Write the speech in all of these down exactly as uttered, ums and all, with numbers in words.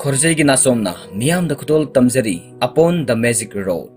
ꯈꯣꯔꯖꯩꯒꯤ ꯅꯥꯆꯣꯝꯅ ꯃꯤꯌꯥꯝꯗ ꯈꯨꯗꯣꯜ ꯇꯝꯖꯔꯤ Upon the Magic Road꯫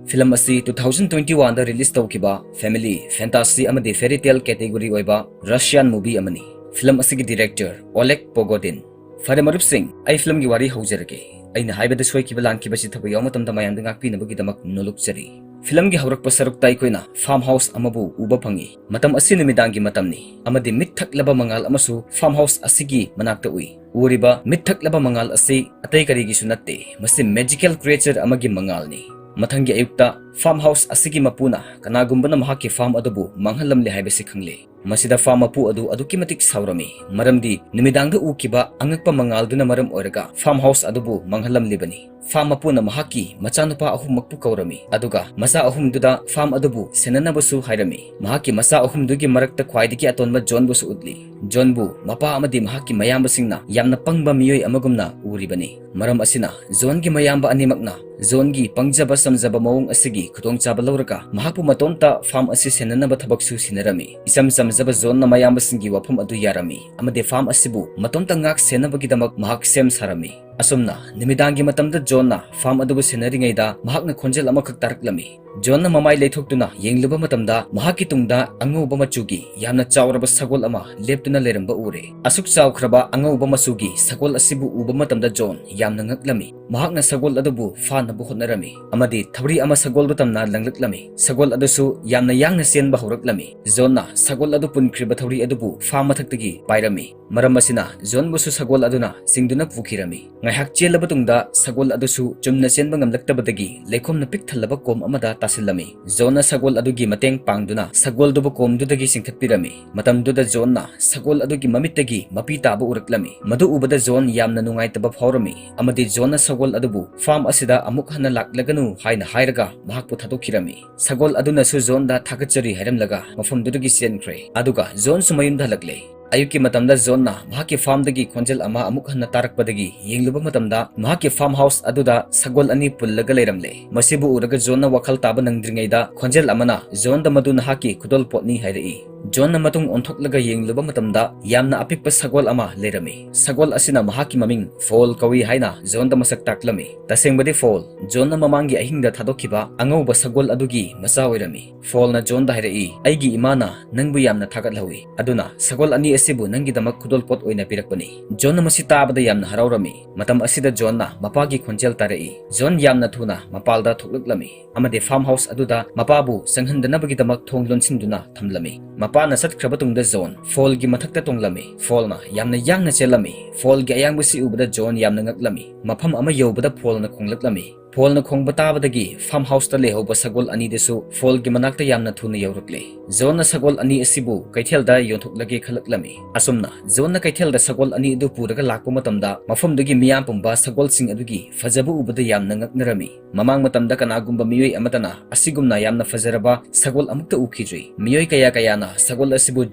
Film ꯑꯁꯤ two thousand twenty-one ꯗ release ꯇꯧꯈꯤꯕ family, fantasy ꯑꯃꯗꯤ fairy tale category ꯑꯣꯏꯕ Russian movie ꯑꯃꯅꯤ꯫ ꯐꯤꯂꯝ ꯑꯁꯤꯒꯤ director Oleg Pogodin꯫ ꯐꯔꯦ ꯃꯔꯨꯞꯁꯤꯡ, ꯑꯩ ꯐꯤꯂꯝꯒꯤ ꯋꯥꯔꯤ ꯍꯧꯖꯔꯒꯦ꯫ ꯑꯩꯅ ꯍꯥꯏꯕꯗ ꯁꯣꯏꯈꯤꯕ ꯂꯥꯟꯈꯤꯕꯁꯤ ꯊꯕꯛ ꯌꯥꯎꯕ ꯃꯇꯝꯗ ꯃꯌꯥꯝꯗ ꯉꯥꯛꯄꯤꯅꯕꯒꯤꯗꯃꯛ ꯅꯣꯂꯨꯛꯆꯔꯤ꯫ ꯐꯤꯂꯝꯒꯤ ꯍꯧꯔꯛꯄ ꯁꯔꯨꯛꯇ ꯑꯩꯈꯣꯏꯅ farm house ꯑꯃꯕꯨ ꯎꯕ ꯐꯪꯏ꯫ ꯃꯇꯝ ꯑꯁꯤ ꯅꯨꯃꯤꯗꯥꯡꯒꯤ ꯃꯇꯝꯅꯤ ꯑꯃꯗꯤ ꯃꯤꯠ ꯊꯛꯂꯕ ꯃꯉꯥꯜ ꯑꯃꯁꯨ farm house ꯑꯁꯤꯒꯤ ꯃꯅꯥꯛꯇ ꯎꯏ꯫ ꯎꯔꯤꯕ ꯃꯤꯠ ꯊꯛꯂꯕ ꯃꯉꯥꯜ ꯑꯁꯤ ꯑꯇꯩ ꯀꯔꯤꯒꯤꯁꯨ ꯅꯠꯇꯦ, ꯃꯁꯤ magical creature ꯑꯃꯒꯤ ꯃꯉꯥꯜꯅꯤ꯫ ꯃꯊꯪꯒꯤ ꯑꯌꯨꯛꯇ farm house ꯑꯁꯤꯒꯤ ꯃꯄꯨꯅ ꯀꯅꯥꯒꯨꯝꯕꯅ ꯃꯍꯥꯛꯀꯤ farm ꯑꯗꯨꯕꯨ ꯃꯥꯡꯍꯜꯂꯝꯂꯦ ꯍꯥꯏꯕꯁꯤ ꯈꯪꯂꯦ꯫ ꯃꯁꯤꯗ farm ꯃꯄꯨ ꯑꯗꯨ ꯑꯗꯨꯛꯀꯤ ꯃꯇꯤꯛ ꯁꯥꯎꯔꯝꯃꯤ, ꯃꯔꯝꯗꯤ ꯅꯨꯃꯤꯗꯥꯡꯗ ꯎꯈꯤꯕ ꯑꯉꯛꯄ ꯃꯉꯥꯜꯗꯨꯅ ꯃꯔꯝ ꯑꯣꯏꯔꯒ farm house ꯑꯗꯨꯕꯨ ꯃꯥꯡꯍꯜꯂꯝꯂꯤꯕꯅꯤ꯫ Farm ꯃꯄꯨꯅ ꯃꯍꯥꯛꯀꯤ ꯃꯆꯥꯅꯨꯄꯥ ꯑꯍꯨꯝꯃꯛꯄꯨ ꯀꯧꯔꯝꯃꯤ, ꯑꯗꯨꯒ ꯃꯆꯥ ꯑꯍꯨꯝꯗꯨꯗ farm ꯑꯗꯨꯕꯨ ꯁꯦꯟꯅꯅꯕꯁꯨ ꯍꯥꯏꯔꯝꯃꯤ꯫ ꯃꯍꯥꯛꯀꯤ ꯃꯆꯥ ꯑꯍꯨꯝꯗꯨꯒꯤ ꯃꯔꯛꯇ ꯈ꯭ꯋꯥꯏꯗꯒꯤ ꯑꯇꯣꯟꯕ ꯖꯣꯟꯕꯨꯁꯨ ꯎꯠꯂꯤ꯫ ꯖꯣꯟꯕꯨ ꯃꯄꯥ ꯑꯃꯗꯤ ꯃꯍꯥꯛꯀꯤ ꯃꯌꯥꯝꯕꯁꯤꯡꯅ ꯌꯥꯝꯅ ꯄꯪꯕ ꯃꯤꯑꯣꯏ ꯑꯃꯒꯨꯝꯅ ꯎꯔꯤꯕꯅꯤ꯫ ꯃꯔꯝ ꯑꯁꯤꯅ ꯖꯣꯟꯒꯤ ꯃꯌꯥꯝꯕ ꯑꯅꯤꯃꯛꯅ ꯖꯣꯟꯒꯤ ꯄꯪꯖꯕ ꯆꯝꯖꯕ ꯃꯑꯣꯡ ꯑꯁꯤꯒꯤ ꯈꯨꯗꯣꯡꯆꯥꯕ ꯂꯧꯔꯒ ꯃꯍꯥꯛꯄꯨ ꯃꯇꯣꯝꯇ farm ꯑꯁꯤ ꯁꯦꯟꯅꯅꯕ ꯊꯕꯛꯁꯨ ꯁꯤꯟꯅꯔꯝꯃꯤ꯫ ꯏꯆꯝ ꯆꯝꯖꯕ ꯖꯣꯟꯅ ꯃꯌꯥꯝꯕꯁꯤꯡꯒꯤ ꯋꯥꯐꯝ ꯑꯗꯨ ꯌꯥꯔꯝꯃꯤ ꯑꯃꯗꯤ farm ꯑꯁꯤꯕꯨ ꯃꯇꯣꯝꯇ ꯉꯥꯛ ꯁꯦꯟꯅꯕꯒꯤꯗꯃꯛ ꯃꯍꯥꯛ ꯁꯦꯝ ꯁꯥꯔꯝꯃꯤ꯫ ꯑꯁꯨꯝꯅ ꯅꯨꯃꯤꯗꯥꯡꯒꯤ ꯃꯇꯝꯗ ꯖꯣꯟꯅ farm ꯑꯗꯨꯕꯨ ꯁꯦꯟꯅꯔꯤꯉꯩꯗ ꯃꯍꯥꯛꯅ ꯈꯣꯟꯖꯦꯜ ꯑꯃꯈꯛ ꯇꯥꯔꯛꯂꯝꯃꯤ꯫ ꯖꯣꯟꯅ ꯃꯃꯥꯏ ꯂꯩꯊꯣꯛꯇꯨꯅ ꯌꯦꯡꯂꯨꯕ ꯃꯇꯝꯗ ꯃꯍꯥꯛꯀꯤ ꯇꯨꯡꯗ ꯑꯉꯧꯕ ꯃꯆꯨꯒꯤ ꯌꯥꯝꯅ ꯆꯥꯎꯔꯕ ꯁꯒꯣꯜ ꯑꯃ ꯂꯦꯞꯇꯨꯅ ꯂꯩꯔꯝꯕ ꯎꯔꯦ꯫ ꯑꯁꯨꯛ ꯆꯥꯎꯈ꯭ꯔꯕ ꯑꯉꯧꯕ ꯃꯆꯨꯒꯤ ꯁꯒꯣꯜ ꯑꯁꯤꯕꯨ ꯎꯕ ꯃꯇꯝꯗ ꯖꯣꯟ ꯌꯥꯝꯅ ꯉꯛꯂꯝꯃꯤ꯫ ꯃꯍꯥꯛꯅ ꯁꯒꯣꯜ ꯑꯗꯨꯕꯨ ꯐꯥꯅꯕ ꯍꯣꯠꯅꯔꯝꯃꯤ ꯑꯃꯗꯤ ꯊꯧꯔꯤ ꯑꯃ ꯁꯒꯣꯜꯗꯨ ꯇꯝꯅ ꯂꯪꯂꯛꯂꯝꯃꯤ꯫ ꯁꯒꯣꯜ ꯑꯗꯨꯁꯨ ꯌꯥꯝꯅ ꯌꯥꯡꯅ ꯆꯦꯟꯕ ꯍꯧꯔꯛꯂꯝꯃꯤ꯫ ꯖꯣꯟꯅ ꯁꯒꯣꯜ ꯑꯗꯨ ꯄꯨꯟꯈ꯭ꯔꯤꯕ ꯊꯧꯔꯤ ꯑꯗꯨꯕꯨ farm ꯃꯊꯛꯇꯒꯤ ꯄꯥꯏꯔꯝꯃꯤ꯫ ꯃꯔꯝ ꯑꯁꯤꯅ ꯖꯣꯟꯕꯨꯁꯨ ꯁꯒꯣꯜ ꯑꯗꯨꯅ ꯆꯤꯡꯗꯨꯅ ꯄꯨꯈꯤꯔꯝꯃꯤ꯫ ꯉꯥꯏꯍꯥꯛ ꯆꯦꯜꯂꯕ ꯇꯨꯡꯗ ꯁꯒꯣꯜ ꯑꯗꯨꯁꯨ ꯆꯨꯝꯅ ꯆꯦꯟꯕ ꯉꯝꯂꯛꯇꯕꯗꯒꯤ ꯂꯩꯈꯣꯝꯅ ꯄꯤꯛ ꯊꯜꯂꯕ ꯀꯣꯝ ꯑꯃꯗ ꯇꯥꯁꯤꯜꯂꯝꯃꯤ꯫ ꯖꯣꯟꯅ ꯁꯒꯣꯜ ꯑꯗꯨꯒꯤ ꯃꯇꯦꯡ ꯄꯥꯡꯗꯨꯅ ꯁꯒꯣꯜꯗꯨꯕꯨ ꯀꯣꯝꯗꯨꯗꯒꯤ ꯆꯤꯡꯈꯠꯄꯤꯔꯝꯃꯤ꯫ ꯃꯇꯝꯗꯨꯗ ꯖꯣꯟꯅ ꯁꯒꯣꯜ ꯑꯗꯨꯒꯤ ꯃꯃꯤꯠꯇꯒꯤ ꯃꯄꯤ ꯇꯥꯕ ꯎꯔꯛꯂꯝꯃꯤ꯫ ꯃꯗꯨ ꯎꯕꯗ ꯖꯣꯟ ꯌꯥꯝꯅ ꯅꯨꯡꯉꯥꯏꯇꯕ ꯐꯥꯎꯔꯝꯃꯤ ꯑꯃꯗꯤ ꯖꯣꯟꯅ ꯁꯒꯣꯜ ꯑꯗꯨꯕꯨ farm ꯑꯁꯤꯗ ꯑꯃꯨꯛ ꯍꯟꯅ ꯂꯥꯛꯂꯒꯅꯨ ꯍꯥꯏꯅ ꯍꯥꯏꯔꯒ ꯃꯍꯥꯛꯄꯨ ꯊꯥꯗꯣꯛꯈꯤꯔꯝꯃꯤ꯫ ꯁꯒꯣꯜ ꯑꯗꯨꯅꯁꯨ ꯖꯣꯟꯗ ꯊꯥꯒꯠꯆꯔꯤ ꯍꯥꯏꯔꯝꯂꯒ ꯃꯐꯝꯗꯨꯗꯒꯤ ꯆꯦꯟꯈ꯭ꯔꯦ, ꯑꯗꯨꯒ ꯖꯣꯟꯁꯨ ꯃꯌꯨꯝꯗ ꯍꯜꯂꯛꯂꯦ꯫ ꯑꯌꯨꯛꯀꯤ ꯃꯇꯝꯗ ꯖꯣꯟꯅ ꯃꯍꯥꯛꯀꯤ ꯐꯥꯔꯝꯗꯒꯤ ꯈꯣꯟꯖꯦꯜ ꯑꯃ ꯑꯃꯨꯛ ꯍꯟꯅ ꯇꯥꯔꯛꯄꯗꯒꯤ ꯌꯦꯡꯂꯨꯕ ꯃꯇꯝꯗ ꯃꯍꯥꯛꯀꯤ ꯐꯥꯔꯝ ꯍꯥꯎꯁ ꯑꯗꯨꯗ ꯁꯒꯣꯜ ꯑꯅꯤ ꯄꯨꯜꯂꯒ ꯂꯩꯔꯝꯂꯦ꯫ ꯃꯁꯤꯕꯨ ꯎꯔꯒ ꯖꯣꯟꯅ ꯋꯥꯈꯜ ꯇꯥꯕ ꯅꯪꯗ꯭ꯔꯤꯉꯩꯗ ꯈꯣꯟꯖꯦꯜ ꯑꯃꯅ ꯖꯣꯟꯗ ꯃꯗꯨ ꯅꯍꯥꯛꯀꯤ ꯈꯨꯗꯣꯜ ꯄꯣꯠꯅꯤ ꯍꯥꯏꯔꯛꯏ꯫ ꯖꯣꯟꯅ ꯃꯇꯨꯡ ꯑꯣꯟꯊꯣꯛꯂꯒ ꯌꯦꯡꯂꯨꯕ ꯃꯇꯝꯗ ꯌꯥꯝꯅ ꯑꯄꯤꯛꯄ ꯁꯒꯣꯜ ꯑꯃ ꯂꯩꯔꯝꯃꯤ꯫ ꯁꯒꯣꯜ ꯑꯁꯤꯅ ꯃꯍꯥꯛꯀꯤ ꯃꯃꯤꯡ ꯐꯣꯜ ꯀꯧꯏ ꯍꯥꯏꯅ ꯖꯣꯟꯗ ꯃꯁꯛ ꯇꯥꯛꯂꯝꯃꯤ꯫ ꯇꯁꯦꯡꯕꯗꯤ ꯐꯣꯜ, ꯖꯣꯟꯅ ꯃꯃꯥꯡꯒꯤ ꯑꯍꯤꯡꯗ ꯊꯥꯗꯣꯛꯈꯤꯕ ꯑꯉꯧꯕ ꯁꯒꯣꯜ ꯑꯗꯨꯒꯤ ꯃꯆꯥ ꯑꯣꯏꯔꯝꯃꯤ꯫ ꯐꯣꯜꯅ ꯖꯣꯟꯗ ꯍꯥꯏꯔꯛꯏ, "ꯑꯩꯒꯤ ꯏꯃꯥꯅ ꯅꯪꯕꯨ ꯌꯥꯝꯅ ꯊꯥꯒꯠꯍꯧꯏ, ꯑꯗꯨꯅ ꯁꯒꯣꯜ ꯑꯅꯤ ꯑꯁꯤꯕꯨ ꯅꯪꯒꯤꯗꯃꯛ ꯈꯨꯗꯣꯜꯄꯣꯠ ꯑꯣꯏꯅ ꯄꯤꯔꯛꯄꯅꯤ꯫" ꯖꯣꯟꯅ ꯃꯁꯤ ꯇꯥꯕꯗ ꯌꯥꯝꯅ ꯍꯔꯥꯎꯔꯝꯃꯤ꯫ ꯃꯇꯝ ꯑꯁꯤꯗ ꯖꯣꯟꯅ ꯃꯄꯥꯒꯤ ꯈꯣꯟꯖꯦꯜ ꯇꯥꯔꯛꯏ꯫ ꯖꯣꯟ ꯌꯥꯝꯅ ꯊꯨꯅ ꯃꯄꯥꯜꯗ ꯊꯣꯛꯂꯛꯂꯝꯃꯤ ꯑꯃꯗꯤ ꯐꯥꯔꯝ ꯍꯥꯎꯁ ꯑꯗꯨꯗ ꯃꯄꯥꯕꯨ ꯆꯪꯍꯟꯗꯅꯕꯒꯤꯗꯃꯛ ꯊꯣꯡ ꯂꯣꯟꯁꯤꯟꯗꯨꯅ ꯊꯝꯂꯝꯃꯤ꯫ ꯃꯄꯥꯅ ꯆꯠꯈ꯭ꯔꯕ ꯇꯨꯡꯗ ꯖꯣꯟ ꯐꯣꯜꯒꯤ ꯃꯊꯛꯇ ꯇꯣꯡꯂꯝꯃꯤ꯫ ꯐꯣꯜꯅ ꯌꯥꯝꯅ ꯌꯥꯡꯅ ꯆꯦꯜꯂꯝꯃꯤ꯫ ꯐꯣꯜꯒꯤ ꯑꯌꯥꯡꯕꯁꯤ ꯎꯕꯗ ꯖꯣꯟ ꯌꯥꯝꯅ ꯉꯛꯂꯝꯃꯤ꯫ ꯃꯐꯝ ꯑꯃ ꯌꯧꯕꯗ ꯐꯣꯜꯅ ꯈꯣꯡꯂꯛꯂꯝꯃꯤ꯫ ꯐꯣꯜꯅ ꯈꯣꯡꯕ ꯇꯥꯕꯗꯒꯤ ꯐꯥꯔꯝ ꯍꯥꯎꯁꯇ ꯂꯩꯍꯧꯕ ꯁꯒꯣꯜ ꯑꯅꯤꯗꯨꯁꯨ ꯐꯣꯜꯒꯤ ꯃꯅꯥꯛꯇ ꯌꯥꯝꯅ ꯊꯨꯅ ꯌꯧꯔꯛꯂꯦ꯫ ꯖꯣꯟꯅ ꯁꯒꯣꯜ ꯑꯅꯤ ꯑꯁꯤꯕꯨ ꯀꯩꯊꯦꯜꯗ ꯌꯣꯟꯊꯣꯛꯂꯒꯦ ꯈꯜꯂꯛꯂꯝꯃꯤ꯫ ꯑꯁꯨꯝꯅ ꯖꯣꯟꯅ ꯀꯩꯊꯦꯜꯗ ꯁꯒꯣꯜ ꯑꯅꯤ ꯑꯗꯨ ꯄꯨꯔꯒ ꯂꯥꯛꯄ ꯃꯇꯝꯗ ꯃꯐꯝꯗꯨꯒꯤ ꯃꯤꯌꯥꯝ ꯄꯨꯝꯕ ꯁꯒꯣꯜꯁꯤꯡ ꯑꯗꯨꯒꯤ ꯐꯖꯕ ꯎꯕꯗ ꯌꯥꯝꯅ ꯉꯛꯅꯔꯝꯃꯤ꯫ ꯃꯃꯥꯡ ꯃꯇꯝꯗ ꯀꯅꯥꯒꯨꯝꯕ ꯃꯤꯑꯣꯏ ꯑꯃꯠꯇꯅ ꯑꯁꯤꯒꯨꯝꯅ ꯌꯥꯝꯅ ꯐꯖꯔꯕ ꯁꯒꯣꯜ ꯑꯃꯨꯛꯇ ꯎꯈꯤꯗ꯭ꯔꯤ꯫ ꯃꯤꯑꯣꯏ ꯀꯌꯥ ꯀꯌꯥꯅ ꯁꯒꯣꯜ ꯑꯁꯤꯕꯨ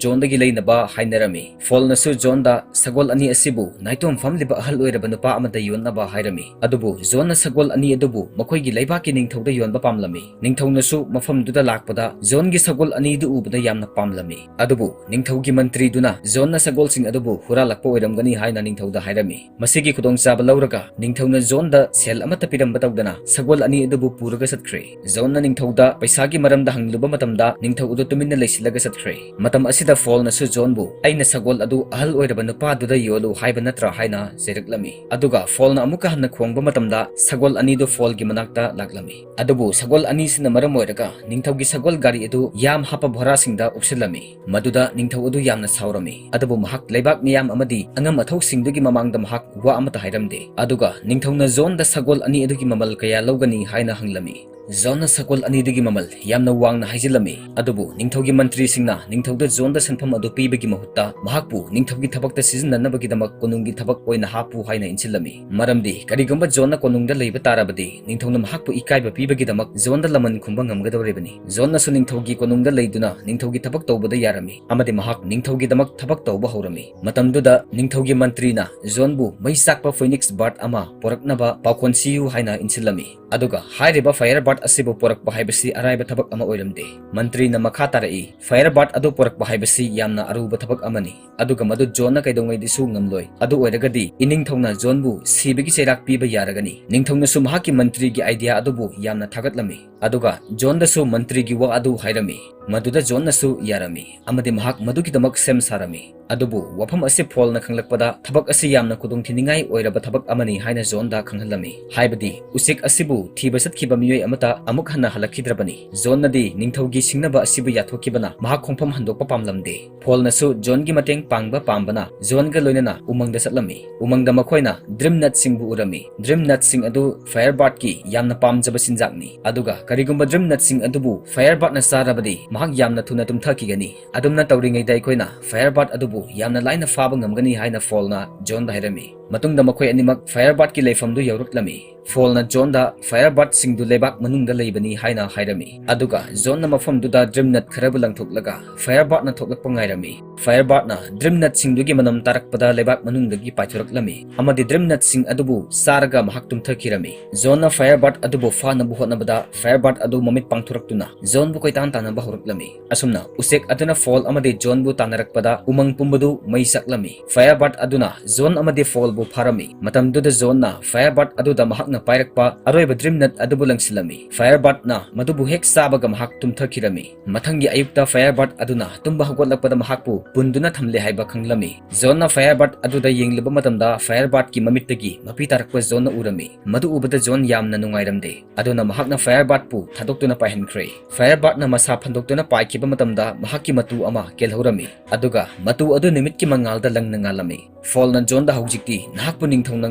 ꯖꯣꯟꯗꯒꯤ ꯂꯩꯅꯕ ꯍꯥꯏꯅꯔꯝꯃꯤ꯫ ꯐꯣꯜꯅꯁꯨ ꯖꯣꯟꯗ ꯁꯒꯣꯜ ꯑꯅꯤ ꯑꯁꯤꯕꯨ ꯅꯥꯏꯇꯣꯝ ꯐꯝꯂꯤꯕ ꯑꯍꯜ ꯑꯣꯏꯔꯕ ꯅꯨꯄꯥ ꯑꯃꯗ ꯌꯣꯟꯅꯕ ꯍꯥꯏꯔꯝꯃꯤ꯫ ꯑꯗꯨꯕꯨ ꯖꯣꯟꯅ ꯁꯒꯣꯜ ꯑꯅꯤ ꯑꯗꯨꯕꯨ ꯃꯈꯣꯏꯒꯤ ꯂꯩꯕꯥꯛꯀꯤ ꯅꯤꯡꯊꯧꯗ ꯌꯣꯟꯕ ꯄꯥꯝꯂꯝꯃꯤ꯫ ꯅꯤꯡꯊꯧꯅꯁꯨ ꯃꯐꯝꯗꯨꯗ ꯂꯥꯛꯄꯗ ꯖꯣꯟꯒꯤ ꯁꯒꯣꯜ ꯑꯅꯤꯗꯨ ꯎꯕꯗ ꯌꯥꯝꯅ ꯄꯥꯝꯂꯝꯃꯤ꯫ ꯑꯗꯨꯕꯨ ꯅꯤꯡꯊꯧꯒꯤ ꯃꯟꯇ꯭ꯔꯤꯗꯨꯅ ꯖꯣꯟꯅ ꯁꯒꯣꯜꯁꯤꯡ ꯑꯗꯨꯕꯨ ꯍꯨꯔꯥꯜꯂꯛꯄ ꯑꯣꯏꯔꯝꯒꯅꯤ ꯍꯥꯏꯅ ꯅꯤꯡꯊꯧꯗ ꯍꯥꯏꯔꯝꯃꯤ꯫ ꯃꯁꯤꯒꯤ ꯈꯨꯗꯣꯡꯆꯥꯕ ꯂꯧꯔꯒ ꯅꯤꯡꯊꯧꯅ ꯖꯣꯟꯗ ꯁꯦꯜ ꯑꯃꯠꯇ ꯄꯤꯔꯝꯕ ꯇꯧꯗꯅ ꯁꯒꯣꯜ ꯑꯅꯤ ꯑꯗꯨꯕꯨ ꯄꯨꯔꯒ ꯆꯠꯈ꯭ꯔꯦ꯫ ꯖꯣꯟꯅ ꯅꯤꯡꯊꯧꯗ ꯄꯩꯁꯥꯒꯤ ꯃꯔꯝꯗ ꯍꯪꯂꯨꯕ ꯃꯇꯝꯗ ꯅꯤꯡꯊꯧ ꯑꯗꯨ ꯇꯨꯃꯤꯟꯅ ꯂꯩꯁꯤꯜꯂꯒ ꯆꯠꯈ꯭ꯔꯦ꯫ ꯃꯇꯝ ꯑꯁꯤꯗ ꯐꯣꯜꯅꯁꯨ ꯖꯣꯟꯕꯨ, "ꯑꯩꯅ ꯁꯒꯣꯜ ꯑꯗꯨ ꯑꯍꯜ ꯑꯣꯏꯔꯕ ꯅꯨꯄꯥꯗꯨꯗ ꯌꯣꯜꯂꯨ ꯍꯥꯏꯕ ꯅꯠꯇ꯭ꯔꯥ?" ꯍꯥꯏꯅ ꯆꯩꯔꯛꯂꯝꯃꯤ꯫ ꯑꯗꯨꯒ ꯐꯣꯜꯅ ꯑꯃꯨꯛꯀ ꯍꯟꯅ ꯈꯣꯡꯕ ꯃꯇꯝꯗ ꯁꯒꯣꯜ ꯑꯅꯤꯗꯨ ꯐꯣꯜꯒꯤ ꯃꯅꯥꯛꯇ ꯂꯥꯛꯂꯝꯃꯤ꯫ ꯑꯗꯨꯕꯨ ꯁꯒꯣꯜ ꯑꯅꯤꯁꯤꯅ ꯃꯔꯝ ꯑꯣꯏꯔꯒ ꯅꯤꯡꯊꯧꯒꯤ ꯁꯒꯣꯜ ꯒꯥꯔꯤ ꯑꯗꯨ ꯌꯥꯝ ꯍꯥꯞꯄ ꯚꯣꯔꯥꯁꯤꯡꯗ ꯎꯞꯁꯤꯜꯂꯝꯃꯤ꯫ ꯃꯗꯨꯗ ꯅꯤꯡꯊꯧ ꯑꯗꯨ ꯌꯥꯝꯅ ꯁꯥꯎꯔꯝꯃꯤ꯫ ꯑꯗꯨꯕꯨ ꯃꯍꯥꯛ ꯂꯩꯕꯥꯛ ꯃꯤꯌꯥꯝ ꯑꯃꯗꯤ ꯑꯉꯝ ꯑꯊꯧꯁꯤꯡꯗꯨꯒꯤ ꯃꯃꯥꯡꯗ ꯃꯍꯥꯛ ꯋꯥ ꯑꯃꯠꯇ ꯍꯥꯏꯔꯝꯗꯦ꯫ ꯑꯗꯨꯒ ꯅꯤꯡꯊꯧꯅ ꯖꯣꯟꯗ ꯁꯒꯣꯜ ꯑꯅꯤ ꯑꯗꯨꯒꯤ ꯃꯃꯜ ꯀꯌꯥ ꯂꯧꯒꯅꯤ ꯍꯥꯏꯅ ꯍꯪꯂꯝꯃꯤ꯫ ꯖꯣꯟꯅ ꯁꯒꯣꯜ ꯑꯅꯤꯗꯨꯒꯤ ꯃꯃꯜ ꯌꯥꯝꯅ ꯋꯥꯡꯅ ꯍꯥꯏꯖꯤꯜꯂꯝꯃꯤ꯫ ꯑꯗꯨꯕꯨ ꯅꯤꯡꯊꯧꯒꯤ ꯃꯟꯇ꯭ꯔꯤꯁꯤꯡꯅ ꯅꯤꯡꯊꯧꯗ ꯖꯣꯟꯗ ꯁꯦꯟꯐꯝ ꯑꯗꯨ ꯄꯤꯕꯒꯤ ꯃꯍꯨꯠꯇ ꯃꯍꯥꯛꯄꯨ ꯅꯤꯡꯊꯧꯒꯤ ꯊꯕꯛꯇ ꯁꯤꯖꯤꯟꯅꯅꯕꯒꯤꯗꯃꯛ ꯀꯣꯅꯨꯡꯒꯤ ꯊꯕꯛ ꯑꯣꯏꯅ ꯏꯟꯁꯤꯜꯂꯝꯃꯤ꯫ ꯃꯔꯝꯗꯤ ꯀꯔꯤꯒꯨꯝꯕ ꯖꯣꯟꯅ ꯀꯣꯅꯨꯡꯗ ꯂꯩꯕ ꯇꯥꯔꯕꯗꯤ ꯅꯤꯡꯊꯧꯅ ꯃꯍꯥꯛꯄꯨ ꯏꯀꯥꯏꯕ ꯄꯤꯕꯒꯤꯗꯃꯛ ꯖꯣꯟꯗ ꯂꯃꯟ ꯈꯨꯝꯕ ꯉꯝꯒꯗꯧꯔꯤꯕꯅꯤ꯫ ꯖꯣꯟꯅꯁꯨ ꯅꯤꯡꯊꯧꯒꯤ ꯀꯣꯅꯨꯡꯗ ꯂꯩꯗꯨꯅ ꯅꯤꯡꯊꯧꯒꯤ ꯊꯕꯛ ꯇꯧꯕꯗ ꯌꯥꯔꯝꯃꯤ, ꯑꯃꯗꯤ ꯃꯍꯥꯛ ꯅꯤꯡꯊꯧꯒꯤꯗꯃꯛ ꯊꯕꯛ ꯇꯧꯕ ꯍꯧꯔꯝꯃꯤ꯫ ꯃꯇꯝꯗꯨꯗ ꯅꯤꯡꯊꯧꯒꯤ ꯃꯟꯇ꯭ꯔꯤꯅ ꯖꯣꯟꯕꯨ ꯃꯩ ꯆꯥꯛꯄ phoenix bird ꯑꯃ ꯄꯨꯔꯛꯅꯕ ꯄꯥꯎꯈꯣꯟ ꯁꯤꯌꯨ ꯍꯥꯏꯅ ꯏꯟꯁꯤꯜꯂꯝꯃꯤ꯫ ꯑꯗꯨꯒ ꯍꯥꯏꯔꯤꯕ fire bird ꯑꯁꯤꯕꯨ ꯄꯨꯔꯛꯄ ꯍꯥꯏꯕꯁꯤ ꯑꯔꯥꯏꯕ ꯊꯕꯛ ꯑꯃ ꯑꯣꯏꯔꯝꯗꯦ꯫ ꯃꯟꯇ꯭ꯔꯤꯅ ꯃꯈꯥ ꯇꯥꯔꯛꯏ, fire bird ꯑꯗꯨ ꯄꯨꯔꯛꯄ ꯍꯥꯏꯕꯁꯤ ꯌꯥꯝꯅ ꯑꯔꯨꯕ ꯊꯕꯛ ꯑꯃꯅꯤ, ꯑꯗꯨꯒ ꯃꯗꯨ ꯖꯣꯟꯅ ꯀꯩꯗꯧꯉꯩꯗꯁꯨ ꯉꯝꯂꯣꯏ꯫ ꯑꯗꯨ ꯑꯣꯏꯔꯒꯗꯤ ꯏꯅꯤꯡꯊꯧꯅ ꯖꯣꯟꯕꯨ ꯁꯤꯕꯒꯤ ꯆꯩꯔꯥꯛ ꯄꯤꯕ ꯌꯥꯔꯒꯅꯤ꯫ ꯅꯤꯡꯊꯧꯅꯁꯨ ꯃꯍꯥꯛꯀꯤ ꯃꯟꯇ꯭ꯔꯤꯒꯤ idea ꯑꯗꯨꯕꯨ ꯌꯥꯝꯅ ꯊꯥꯒꯠꯂꯝꯃꯤ, ꯑꯗꯨꯒ ꯖꯣꯟꯗꯁꯨ ꯃꯟꯇ꯭ꯔꯤꯒꯤ ꯋꯥ ꯑꯗꯨ ꯍꯥꯏꯔꯝꯃꯤ꯫ ꯃꯗꯨꯗ ꯖꯣꯟꯅꯁꯨ ꯌꯥꯔꯝꯃꯤ, ꯑꯃꯗꯤ ꯃꯍꯥꯛ ꯃꯗꯨꯒꯤꯗꯃꯛ ꯁꯦꯝ ꯁꯥꯔꯝꯃꯤ꯫ ꯑꯗꯨꯕꯨ ꯋꯥꯐꯝ ꯑꯁꯤ ꯐꯣꯜꯅ ꯈꯪꯂꯛꯄꯗ, ꯊꯕꯛ ꯑꯁꯤ ꯌꯥꯝꯅ ꯈꯨꯗꯣꯡꯊꯤꯅꯤꯡꯉꯥꯏ ꯑꯣꯏꯔꯕ ꯊꯕꯛ ꯑꯃꯅꯤ ꯍꯥꯏꯅ ꯖꯣꯟꯗ ꯈꯪꯍꯜꯂꯝꯃꯤ, ꯍꯥꯏꯕꯗꯤ ꯎꯆꯦꯛ ꯑꯁꯤꯕꯨ ꯊꯤꯕ ꯆꯠꯈꯤꯕ ꯃꯤꯑꯣꯏ ꯑꯃꯠꯇ ꯑꯃꯨꯛ ꯍꯟꯅ ꯍꯜꯂꯛꯈꯤꯗ꯭ꯔꯕꯅꯤ꯫ ꯖꯣꯟꯅꯗꯤ ꯅꯤꯡꯊꯧꯒꯤ ꯁꯤꯡꯅꯕ ꯑꯁꯤꯕꯨ ꯌꯥꯊꯣꯛꯈꯤꯕꯅ ꯃꯍꯥꯛ ꯈꯣꯡꯐꯝ ꯍꯟꯗꯣꯛꯄ ꯄꯥꯝꯂꯝꯗꯦ꯫ ꯐꯣꯜꯅꯁꯨ ꯖꯣꯟꯒꯤ ꯃꯇꯦꯡ ꯄꯥꯡꯕ ꯄꯥꯝꯕꯅ ꯖꯣꯟꯒ ꯂꯣꯏꯅꯅ ꯎꯃꯪꯗ ꯆꯠꯂꯝꯃꯤ꯫ ꯎꯃꯪꯗ ꯃꯈꯣꯏꯅ dream nutꯁꯤꯡꯕꯨ ꯎꯔꯝꯃꯤ꯫ Dream nutꯁꯤꯡ ꯑꯗꯨ fire birdꯀꯤ ꯌꯥꯝꯅ ꯄꯥꯝꯖꯕ ꯆꯤꯟꯖꯥꯛꯅꯤ, ꯑꯗꯨꯒ ꯀꯔꯤꯒꯨꯝꯕ dream nutꯁꯤꯡ ꯑꯗꯨꯕꯨ fire birdꯅ ꯆꯥꯔꯕꯗꯤ ꯃꯍꯥꯛ ꯌꯥꯝꯅ ꯊꯨꯅ ꯇꯨꯝꯊꯈꯤꯒꯅꯤ꯫ ꯑꯗꯨꯝꯅ ꯇꯧꯔꯤꯉꯩꯗ ꯑꯩꯈꯣꯏꯅ fire bird ꯑꯗꯨꯕꯨ ꯌꯥꯝꯅ ꯂꯥꯏꯅ ꯐꯥꯕ ꯉꯝꯒꯅꯤ ꯍꯥꯏꯅ ꯐꯣꯜꯅ ꯖꯣꯟꯗ ꯍꯥꯏꯔꯝꯃꯤ꯫ ꯃꯇꯨꯡꯗ ꯃꯈꯣꯏ ꯑꯅꯤꯃꯛ fire birdꯀꯤ ꯂꯩꯐꯝꯗꯨ ꯌꯧꯔꯛꯂꯝꯃꯤ꯫ ꯐꯣꯜꯅ ꯖꯣꯟꯗ fire birdꯁꯤꯡꯗꯨ ꯂꯩꯕꯥꯛ ꯃꯅꯨꯡꯗ ꯂꯩꯕꯅꯤ ꯍꯥꯏꯅ ꯍꯥꯏꯔꯝꯃꯤ, ꯑꯗꯨꯒ ꯖꯣꯟꯅ ꯃꯐꯝꯗꯨꯗ dream nut ꯈꯔꯕꯨ ꯂꯪꯊꯣꯛꯂꯒ fire birdꯅ ꯊꯣꯛꯂꯛꯄ ꯉꯥꯏꯔꯝꯃꯤ꯫ Fire birdꯅ dream nutꯁꯤꯡꯗꯨꯒꯤ ꯃꯅꯝ ꯇꯥꯔꯛꯄꯗ ꯂꯩꯕꯥꯛ ꯃꯅꯨꯡꯗꯒꯤ ꯄꯥꯏꯊꯣꯔꯛꯂꯝꯃꯤ, ꯑꯃꯗꯤ dream nutꯁꯤꯡ ꯑꯗꯨꯕꯨ ꯆꯥꯔꯒ ꯃꯍꯥꯛ ꯇꯨꯝꯊꯈꯤꯔꯝꯃꯤ꯫ ꯖꯣꯟꯅ fire bird ꯑꯗꯨꯕꯨ ꯐꯥꯅꯕ ꯍꯣꯠꯅꯕꯗ fire bird ꯑꯗꯨ ꯃꯃꯤꯠ ꯄꯥꯡꯊꯣꯔꯛꯇꯨꯅ ꯖꯣꯟꯕꯨ ꯀꯣꯏꯇꯥꯟ ꯇꯥꯟꯅꯕ ꯍꯧꯔꯛꯂꯝꯃꯤ꯫ ꯑꯁꯨꯝꯅ ꯎꯆꯦꯛ ꯑꯗꯨꯅ ꯐꯣꯜ ꯑꯃꯗꯤ ꯖꯣꯟꯕꯨ ꯇꯥꯟꯅꯔꯛꯄꯗ ꯎꯃꯪ ꯄꯨꯝꯕꯗꯨ ꯃꯩ ꯆꯥꯛꯂꯝꯃꯤ꯫ Fire bird ꯑꯗꯨꯅ ꯖꯣꯟ ꯑꯃꯗꯤ ꯐꯣꯜꯕꯨ ꯐꯥꯔꯝꯃꯤ꯫ ꯃꯇꯝꯗꯨꯗ ꯖꯣꯟꯅ fire bird ꯑꯗꯨꯗ ꯃꯍꯥꯛꯅ ꯄꯥꯏꯔꯛꯄ ꯑꯔꯣꯏꯕ dream nut ꯑꯗꯨꯕꯨ ꯂꯪꯁꯤꯜꯂꯝꯃꯤ꯫ Fire birdꯅ ꯃꯗꯨꯕꯨ ꯍꯦꯛ ꯆꯥꯕꯒ ꯃꯍꯥꯛ ꯇꯨꯝꯊꯈꯤꯔꯝꯃꯤ꯫ ꯃꯊꯪꯒꯤ ꯑꯌꯨꯛꯇ fire bird ꯑꯗꯨꯅ ꯇꯨꯝꯕ ꯍꯧꯒꯠꯂꯛꯄꯗ ꯃꯍꯥꯛꯄꯨ ꯄꯨꯟꯗꯨꯅ ꯊꯝꯂꯦ ꯍꯥꯏꯕ ꯈꯪꯂꯝꯃꯤ꯫ ꯖꯣꯟꯅ fire bird ꯑꯗꯨꯗ ꯌꯦꯡꯂꯨꯕ ꯃꯇꯝꯗ fire birdꯀꯤ ꯃꯃꯤꯠꯇꯒꯤ ꯃꯄꯤ ꯇꯥꯔꯛꯄ ꯖꯣꯟꯅ ꯎꯔꯝꯃꯤ꯫ ꯃꯗꯨ ꯎꯕꯗ ꯖꯣꯟ ꯌꯥꯝꯅ ꯅꯨꯡꯉꯥꯏꯔꯝꯗꯦ, ꯑꯗꯨꯅ ꯃꯍꯥꯛꯅ fire birdꯄꯨ ꯊꯥꯗꯣꯛꯇꯨꯅ ꯄꯥꯏꯍꯟꯈ꯭ꯔꯦ꯫ Fire birdꯅ ꯃꯁꯥ ꯐꯟꯗꯣꯛꯇꯨꯅ ꯄꯥꯏꯈꯤꯕ ꯃꯇꯝꯗ ꯃꯍꯥꯛꯀꯤ ꯃꯇꯨ ꯑꯃ ꯀꯦꯜꯍꯧꯔꯝꯃꯤ, ꯑꯗꯨꯒ ꯃꯇꯨ ꯑꯗꯨ ꯅꯨꯃꯤꯠꯀꯤ ꯃꯉꯥꯜꯗ ꯂꯪꯅ ꯉꯥꯜꯂꯝꯃꯤ꯫ ꯐꯣꯜꯅ ꯖꯣꯟꯗ ꯍꯧꯖꯤꯛꯇꯤ ꯅꯍꯥꯛꯄꯨ ꯅꯤꯡꯊꯧꯅ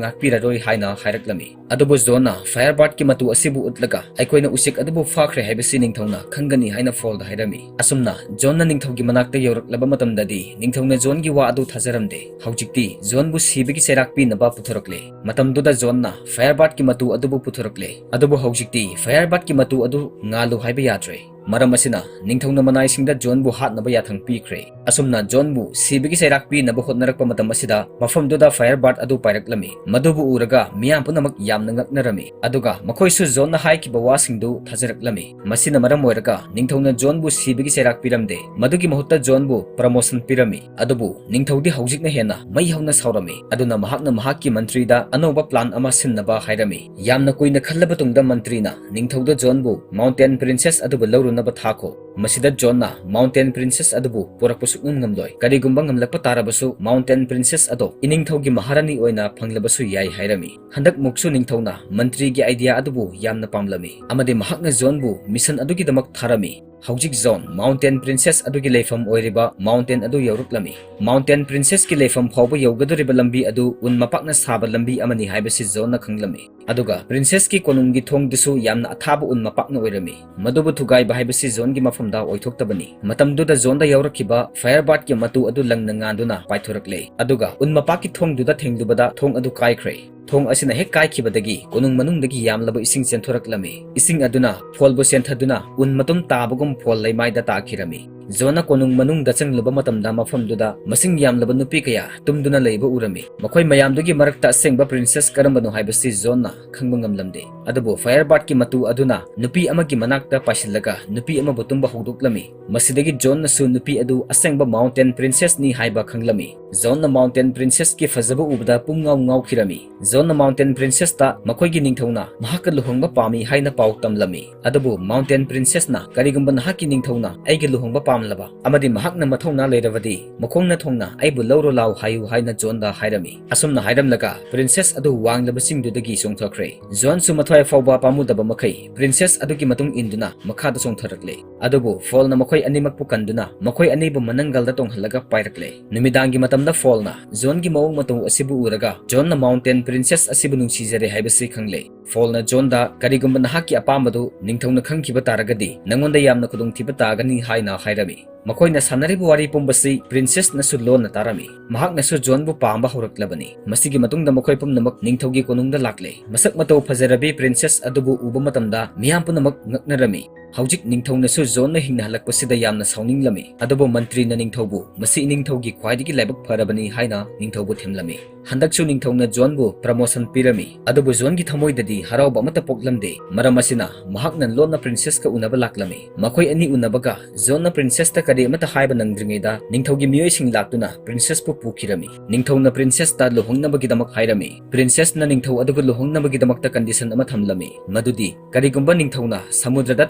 ꯉꯥꯛꯄꯤꯔꯔꯣꯏ ꯍꯥꯏꯅ ꯍꯥꯏꯔꯛꯂꯝꯃꯤ꯫ ꯑꯗꯨꯕꯨ ꯖꯣꯟꯅ ꯐꯥꯌꯔꯕꯥꯔꯗꯀꯤ ꯃꯇꯨ ꯑꯁꯤꯕꯨ ꯎꯠꯂꯒ, "ꯑꯩꯈꯣꯏꯅ ꯎꯆꯦꯛ ꯑꯗꯨꯕꯨ ꯐꯥꯈ꯭ꯔꯦ ꯍꯥꯏꯕꯁꯤ ꯅꯤꯡꯊꯧꯅ ꯈꯪꯒꯅꯤ" ꯍꯥꯏꯅ ꯐꯣꯜꯗ ꯍꯥꯏꯔꯝꯃꯤ꯫ ꯑꯁꯨꯝꯅ ꯖꯣꯟꯅ ꯅꯤꯡꯊꯧꯒꯤ ꯃꯅꯥꯛꯇ ꯌꯧꯔꯛꯂꯕ ꯃꯇꯝꯗꯗꯤ, ꯅꯤꯡꯊꯧꯅ ꯖꯣꯟꯒꯤ ꯋꯥ ꯑꯗꯨ ꯊꯥꯖꯔꯝꯗꯦ꯫ ꯍꯧꯖꯤꯛꯇꯤ ꯖꯣꯟꯕꯨ ꯁꯤꯕꯒꯤ ꯆꯩꯔꯥꯛ ꯄꯤꯅꯕ ꯄꯨꯊꯣꯔꯛꯂꯦ꯫ ꯃꯇꯝꯗꯨꯗ ꯖꯣꯟꯅ ꯐꯥꯌꯔꯕꯥꯔꯗꯀꯤ ꯃꯇꯨ ꯑꯗꯨꯕꯨ ꯄꯨꯊꯣꯔꯛꯂꯦ꯫ ꯑꯗꯨꯕꯨ ꯍꯧꯖꯤꯛꯇꯤ ꯐꯥꯌꯔꯕꯥꯔꯗꯀꯤ ꯃꯇꯨ ꯑꯗꯨ ꯉꯥꯜꯂꯨ ꯍꯥꯏꯕ ꯌꯥꯗ꯭ꯔꯦ꯫ ꯃꯔꯝ ꯑꯁꯤꯅ ꯅꯤꯡꯊꯧꯅ ꯃꯅꯥꯏꯁꯤꯡꯗ ꯖꯣꯟꯕꯨ ꯍꯥꯠꯅꯕ ꯌꯥꯊꯪ ꯄꯤꯈ꯭ꯔꯦ꯫ ꯑꯁꯨꯝꯅ ꯖꯣꯟꯕꯨ ꯁꯤꯕꯒꯤ ꯆꯩꯔꯥꯛ ꯄꯤꯅꯕ ꯍꯣꯠꯅꯔꯛꯄ ꯃꯇꯝ ꯑꯁꯤꯗ, ꯃꯐꯝꯗꯨꯗ ꯐꯥꯌꯔꯕꯥꯔꯗ ꯑꯗꯨ ꯄꯥꯏꯔꯛꯂꯝꯃꯤ꯫ ꯃꯗꯨꯕꯨ ꯎꯔꯒ ꯃꯤꯌꯥꯝ ꯄꯨꯝꯅꯃꯛ ꯌꯥꯝꯅ ꯉꯛꯅꯔꯝꯃꯤ, ꯑꯗꯨꯒ ꯃꯈꯣꯏꯁꯨ ꯖꯣꯟꯅ ꯍꯥꯏꯈꯤꯕ ꯋꯥꯁꯤꯡꯗꯨ ꯊꯥꯖꯔꯛꯂꯝꯃꯤ꯫ ꯃꯁꯤꯅ ꯃꯔꯝ ꯑꯣꯏꯔꯒ ꯅꯤꯡꯊꯧꯅ ꯖꯣꯟꯕꯨ ꯁꯤꯕꯒꯤ ꯆꯩꯔꯥꯛ ꯄꯤꯔꯝꯗꯦ, ꯃꯗꯨꯒꯤ ꯃꯍꯨꯠꯇ ꯖꯣꯟꯕꯨ ꯄ꯭ꯔꯃꯣꯁꯟ ꯄꯤꯔꯝꯃꯤ꯫ ꯑꯗꯨꯕꯨ ꯅꯤꯡꯊꯧꯗꯤ ꯍꯧꯖꯤꯛꯅ ꯍꯦꯟꯅ ꯃꯩ ꯍꯧꯅ ꯁꯥꯎꯔꯝꯃꯤ, ꯑꯗꯨꯅ ꯃꯍꯥꯛꯅ ꯃꯍꯥꯛꯀꯤ ꯃꯟꯇ꯭ꯔꯤꯗ ꯑꯅꯧꯕ ꯄ꯭ꯂꯥꯟ ꯑꯃ ꯁꯤꯟꯅꯕ ꯍꯥꯏꯔꯝꯃꯤ꯫ ꯌꯥꯝꯅ ꯀꯨꯏꯅ ꯈꯜꯂꯕ ꯇꯨꯡꯗ ꯃꯟꯇ꯭ꯔꯤꯅ ꯅꯤꯡꯊꯧꯗ ꯖꯣꯟꯕꯨ ꯃꯥꯎꯟꯇꯦꯟ ꯄ꯭ꯔꯤꯟꯁꯦꯁ ꯑꯗꯨꯕꯨ ꯂꯧꯔꯨꯅꯕ ꯊꯥꯈꯣ꯫ ꯃꯁꯤꯗ ꯖꯣꯟꯅ ꯃꯥꯎꯟꯇꯦꯟ ꯄ꯭ꯔꯤꯟꯁꯦꯁ ꯑꯗꯨꯕꯨ ꯄꯨꯔꯛꯄ ꯁꯨꯛꯉꯝ ꯉꯝꯂꯣꯏ꯫ ꯀꯔꯤꯒꯨꯝꯕ ꯉꯝꯂꯛꯄ ꯇꯥꯔꯕꯁꯨ, ꯃꯥꯎꯟꯇꯦꯟ ꯄ꯭ꯔꯤꯟꯁꯦꯁ ꯑꯗꯣ ꯏꯅꯤꯡꯊꯧꯒꯤ ꯃꯍꯥꯔꯥꯅꯤ ꯑꯣꯏꯅ ꯐꯪꯂꯕꯁꯨ ꯌꯥꯏ ꯍꯥꯏꯔꯝꯃꯤ꯫ ꯍꯟꯗꯛꯃꯨꯛꯁꯨ ꯅꯤꯡꯊꯧꯅ ꯃꯟꯇ꯭ꯔꯤꯒꯤ ꯑꯥꯏꯗꯤꯌꯥ ꯑꯗꯨꯕꯨ ꯌꯥꯝꯅ ꯄꯥꯝꯂꯝꯃꯤ, ꯑꯃꯗꯤ ꯃꯍꯥꯛꯅ ꯖꯣꯟꯕꯨ ꯃꯤꯁꯟ ꯑꯗꯨꯒꯤꯗꯃꯛ ꯊꯥꯔꯝꯃꯤ꯫ ꯍꯧꯖꯤꯛ ꯖꯣꯟ ꯃꯥꯎꯟꯇꯦꯟ ꯄ꯭ꯔꯤꯟꯁꯦꯁ ꯑꯗꯨꯒꯤ ꯂꯩꯐꯝ ꯑꯣꯏꯔꯤꯕ ꯃꯥꯎꯟꯇꯦꯟ ꯑꯗꯨ ꯌꯧꯔꯛꯂꯝꯃꯤ꯫ ꯃꯥꯎꯟꯇꯦꯟ ꯄ꯭ꯔꯤꯟꯁꯦꯁꯀꯤ ꯂꯩꯐꯝ ꯐꯥꯎꯕ ꯌꯧꯒꯗꯧꯔꯤꯕ ꯂꯝꯕꯤ ꯑꯗꯨ ꯎꯟ ꯃꯄꯥꯛꯅ ꯁꯥꯕ ꯂꯝꯕꯤ ꯑꯃꯅꯤ ꯍꯥꯏꯕꯁꯤ ꯖꯣꯟꯅ ꯈꯪꯂꯝꯃꯤ꯫ ꯑꯗꯨꯒ ꯄ꯭ꯔꯤꯟꯁꯦꯁꯀꯤ ꯀꯣꯅꯨꯡꯒꯤ ꯊꯣꯡꯗꯨꯁꯨ ꯌꯥꯝꯅ ꯑꯊꯥꯕ ꯎꯟ ꯃꯄꯥꯛꯅ ꯑꯣꯏꯔꯝꯃꯤ꯫ ꯃꯗꯨꯕꯨ ꯊꯨꯒꯥꯏꯕ ꯍꯥꯏꯕꯁꯤ ꯖꯣꯟꯒꯤ ꯃꯐꯝꯗ ꯑꯣꯏꯊꯣꯛꯇꯕꯅꯤ꯫ ꯃꯇꯝꯗꯨꯗ ꯖꯣꯟꯗ ꯌꯥꯎꯔꯛꯈꯤꯕ ꯐꯥꯌꯔꯕꯥꯔꯗꯀꯤ ꯃꯇꯨ ꯑꯗꯨ ꯂꯪꯅ ꯉꯥꯟꯗꯨꯅ ꯄꯥꯏꯊꯣꯔꯛꯂꯦ, ꯑꯗꯨꯒ ꯎꯟ ꯃꯄꯥꯛꯀꯤ ꯊꯣꯡꯗꯨꯗ ꯊꯦꯡꯂꯨꯕꯗ ꯊꯣꯡ ꯑꯗꯨ ꯀꯥꯏꯈ꯭ꯔꯦ꯫ ꯊꯣꯡ ꯑꯁꯤꯅ ꯍꯦꯛ ꯀꯥꯏꯈꯤꯕꯗꯒꯤ ꯀꯣꯅꯨꯡ ꯃꯅꯨꯡꯗꯒꯤ ꯌꯥꯝꯂꯕ ꯏꯁꯤꯡ ꯆꯦꯟꯊꯣꯔꯛꯂꯝꯃꯤ꯫ ꯏꯁꯤꯡ ꯑꯗꯨꯅ ꯐꯣꯜꯕꯨ ꯆꯦꯟꯊꯗꯨꯅ ꯎꯟ ꯃꯇꯨꯝ ꯇꯥꯕꯒꯨꯝ ꯐꯣꯜ ꯂꯩꯃꯥꯏꯗ ꯇꯥꯈꯤꯔꯝꯃꯤ꯫ ꯖꯣꯟꯅ ꯀꯣꯅꯨꯡ ꯃꯅꯨꯡꯗ ꯆꯪꯂꯨꯕ ꯃꯇꯝꯗ, ꯃꯐꯝꯗꯨꯗ ꯃꯁꯤꯡ ꯌꯥꯝꯂꯕ ꯅꯨꯄꯤ ꯀꯌꯥ ꯇꯨꯝꯗꯨꯅ ꯂꯩꯕ ꯎꯔꯝꯃꯤ꯫ ꯃꯈꯣꯏ ꯃꯌꯥꯝꯗꯨꯒꯤ ꯃꯔꯛꯇ ꯑꯁꯦꯡꯕ ꯄ꯭ꯔꯤꯟꯁꯦꯁ ꯀꯔꯝꯕꯅꯣ ꯍꯥꯏꯕꯁꯤ ꯖꯣꯟꯅ ꯈꯪꯕ ꯉꯝꯂꯝꯗꯦ꯫ ꯑꯗꯨꯕꯨ ꯐꯥꯌꯔꯕꯥꯔꯗꯀꯤ ꯃꯇꯨ ꯑꯗꯨꯅ ꯅꯨꯄꯤ ꯑꯃꯒꯤ ꯃꯅꯥꯛꯇ ꯄꯥꯏꯁꯤꯜꯂꯒ ꯅꯨꯄꯤ ꯑꯃꯕꯨ ꯇꯨꯝꯕ ꯍꯧꯗꯣꯛꯂꯝꯃꯤ꯫ ꯃꯁꯤꯗꯒꯤ ꯖꯣꯟꯅꯁꯨ ꯅꯨꯄꯤ ꯑꯗꯨ ꯑꯁꯦꯡꯕ ꯃꯥꯎꯟꯇꯦꯟ ꯄ꯭ꯔꯤꯟꯁꯦꯁꯅꯤ ꯍꯥꯏꯕ ꯈꯪꯂꯝꯃꯤ꯫ ꯖꯣꯟꯅ ꯃꯥꯎꯟꯇꯦꯟ ꯄ꯭ꯔꯤꯟꯁꯦꯁꯀꯤ ꯐꯖꯕ ꯎꯕꯗ ꯄꯨꯡꯉꯥꯎ ꯉꯥꯎꯈꯤꯔꯝꯃꯤ꯫ ꯖꯣꯟꯅ ꯃꯥꯎꯟꯇꯦꯟ ꯄ꯭ꯔꯤꯟꯁꯦꯁꯇ ꯃꯈꯣꯏꯒꯤ ꯅꯤꯡꯊꯧꯅ ꯃꯍꯥꯛꯀ ꯂꯨꯍꯣꯡꯕ ꯄꯥꯝꯃꯤ ꯍꯥꯏꯅ ꯄꯥꯎ ꯇꯝꯂꯝꯃꯤ꯫ ꯑꯗꯨꯕꯨ ꯃꯥꯎꯟꯇꯦꯟ ꯄ꯭ꯔꯤꯟꯁꯦꯁꯅ, "ꯀꯔꯤꯒꯨꯝꯕ ꯅꯍꯥꯛꯀꯤ ꯅꯤꯡꯊꯧꯅ ꯑꯩꯒ ꯂꯨꯍꯣꯡꯕ ꯄꯥꯝꯂꯕ ꯑꯃꯗꯤ ꯃꯍꯥꯛꯅ ꯃꯊꯧꯅꯥ ꯂꯩꯔꯕꯗꯤ, ꯃꯈꯣꯡꯅ ꯊꯣꯡꯅ ꯑꯩꯕꯨ ꯂꯧꯔꯣ ꯂꯥꯎ ꯍꯥꯏꯌꯨ" ꯍꯥꯏꯅ ꯖꯣꯟꯗ ꯍꯥꯏꯔꯝꯃꯤ꯫ ꯑꯁꯨꯝꯅ ꯍꯥꯏꯔꯝꯂꯒ ꯄ꯭ꯔꯤꯟꯁꯦꯁ ꯑꯗꯨ ꯋꯥꯡꯂꯕ ꯆꯤꯡꯗꯨꯗꯒꯤ ꯆꯣꯡꯊꯈ꯭ꯔꯦ꯫ ꯖꯣꯟꯁꯨ ꯃꯊ꯭ꯋꯥꯏ ꯐꯥꯎꯕ ꯄꯥꯝꯃꯨꯗꯕ ꯃꯈꯩ ꯄ꯭ꯔꯤꯟꯁꯦꯁ ꯑꯗꯨꯒꯤ ꯃꯇꯨꯡ ꯏꯟꯗꯨꯅ ꯃꯈꯥꯗ ꯆꯣꯡꯊꯔꯛꯂꯦ꯫ ꯑꯗꯨꯕꯨ ꯐꯣꯜꯅ ꯃꯈꯣꯏ ꯑꯅꯤꯃꯛꯄꯨ ꯀꯟꯗꯨꯅ ꯃꯈꯣꯏ ꯑꯅꯤꯕꯨ ꯃꯅꯪꯒꯜꯗ ꯇꯣꯡꯍꯜꯂꯒ ꯄꯥꯏꯔꯛꯂꯦ꯫ ꯅꯨꯃꯤꯗꯥꯡꯒꯤ ꯃꯇꯝ ꯐꯣꯜꯅ ꯖꯣꯟꯒꯤ ꯃꯑꯣꯡ ꯃꯇꯧ ꯑꯁꯤꯕꯨ ꯎꯔꯒ ꯖꯣꯟꯅ ꯃꯥꯎꯟꯇꯦꯟ ꯄ꯭ꯔꯤꯟꯁꯦꯁ ꯑꯁꯤꯕꯨ ꯅꯨꯡꯁꯤꯖꯔꯦ ꯍꯥꯏꯕꯁꯤ ꯈꯪꯂꯦ꯫ ꯐꯣꯜꯅ ꯖꯣꯟꯗ "ꯀꯔꯤꯒꯨꯝꯕ ꯅꯍꯥꯛꯀꯤ ꯑꯄꯥꯝꯕꯗꯨ ꯅꯤꯡꯊꯧꯅ ꯈꯪꯈꯤꯕ ꯇꯥꯔꯒꯗꯤ ꯅꯉꯣꯟꯗ ꯌꯥꯝꯅ ꯈꯨꯗꯣꯡꯊꯤꯕ ꯇꯥꯒꯅꯤ" ꯍꯥꯏꯅ ꯍꯥꯏꯔꯝꯃꯤ꯫ ꯃꯈꯣꯏꯅ ꯁꯥꯟꯅꯔꯤꯕ ꯋꯥꯔꯤ ꯄꯨꯝꯕꯁꯤ ꯄ꯭ꯔꯤꯟꯁꯦꯁꯅꯁꯨ ꯂꯣꯟꯅ ꯇꯥꯔꯝꯃꯤ꯫ ꯃꯍꯥꯛꯅꯁꯨ ꯖꯣꯟꯕꯨ ꯄꯥꯝꯕ ꯍꯧꯔꯛꯂꯕꯅꯤ꯫ ꯃꯁꯤꯒꯤ ꯃꯇꯨꯡꯗ ꯃꯈꯣꯏ ꯄꯨꯝꯅꯃꯛ ꯅꯤꯡꯊꯧꯒꯤ ꯀꯣꯅꯨꯡꯗ ꯂꯥꯛꯂꯦ꯫ ꯃꯁꯛ ꯃꯇꯧ ꯐꯖꯔꯕꯤ ꯄ꯭ꯔꯤꯟꯁꯦꯁ ꯑꯗꯨꯕꯨ ꯎꯕ ꯃꯇꯝꯗ ꯃꯤꯌꯥꯝ ꯄꯨꯝꯅꯃꯛ ꯉꯛꯅꯔꯝꯃꯤ꯫ ꯍꯧꯖꯤꯛ ꯅꯤꯡꯊꯧꯅꯁꯨ ꯖꯣꯟꯅ ꯍꯤꯡꯅꯍꯜꯂꯛꯄꯁꯤꯗ ꯌꯥꯝꯅ ꯁꯥꯎꯅꯤꯡꯂꯝꯃꯤ꯫ ꯑꯗꯨꯕꯨ ꯃꯟꯇ꯭ꯔꯤꯅ ꯅꯤꯡꯊꯧꯕꯨ "ꯃꯁꯤ ꯏꯅꯤꯡꯊꯧꯒꯤ ꯈ꯭ꯋꯥꯏꯗꯒꯤ ꯂꯥꯏꯕꯛ ꯐꯔꯕꯅꯤ" ꯍꯥꯏꯅ ꯅꯤꯡꯊꯧꯕꯨ ꯊꯦꯝꯂꯝꯃꯤ꯫ ꯍꯟꯗꯛꯁꯨ ꯅꯤꯡꯊꯧꯅ ꯖꯣꯟꯕꯨ ꯄ꯭ꯔꯃꯣꯁꯟ ꯄꯤꯔꯝꯃꯤ꯫ ꯑꯗꯨꯕꯨ ꯖꯣꯟꯒꯤ ꯊꯃꯣꯏꯗꯗꯤ ꯍꯔꯥꯎꯕ ꯑꯃꯠꯇ ꯄꯣꯛꯂꯝꯗꯦ꯫ ꯃꯔꯝ ꯑꯁꯤꯅ ꯃꯍꯥꯛꯅ ꯂꯣꯟꯅ ꯄ꯭ꯔꯤꯟꯁꯦꯁꯀ ꯎꯅꯕ ꯂꯥꯛꯂꯝꯃꯤ꯫ ꯃꯈꯣꯏ ꯑꯅꯤ ꯎꯅꯕꯒ ꯖꯣꯟꯅ ꯄ꯭ꯔꯤꯟꯁꯦꯁꯇ ꯀꯔꯤ ꯑꯃꯠꯇ ꯍꯥꯏꯕ ꯅꯪꯗ꯭ꯔꯤꯉꯩꯗ ꯅꯤꯡꯊꯧꯒꯤ ꯃꯤꯑꯣꯏꯁꯤꯡ ꯂꯥꯛꯇꯨꯅ ꯄ꯭ꯔꯤꯟꯁꯦꯁꯄꯨ ꯄꯨꯈꯤꯔꯝꯃꯤ꯫ ꯅꯤꯡꯊꯧꯅ ꯄ꯭ꯔꯤꯟꯁꯦꯁꯇ ꯂꯨꯍꯣꯡꯅꯕꯒꯤꯗꯃꯛ ꯍꯥꯏꯔꯝꯃꯤ꯫ ꯄ꯭ꯔꯤꯟꯁꯦꯁꯅ ꯅꯤꯡꯊꯧ ꯑꯗꯨꯒ ꯂꯨꯍꯣꯡꯅꯕꯒꯤꯗꯃꯛꯇ ꯀꯟꯗꯤꯁꯟ ꯑꯃ ꯊꯝꯂꯝꯃꯤ, ꯃꯗꯨꯗꯤ ꯀꯔꯤꯒꯨꯝꯕ ꯅꯤꯡꯊꯧꯅ ꯁꯃꯨꯗ꯭ꯔꯗ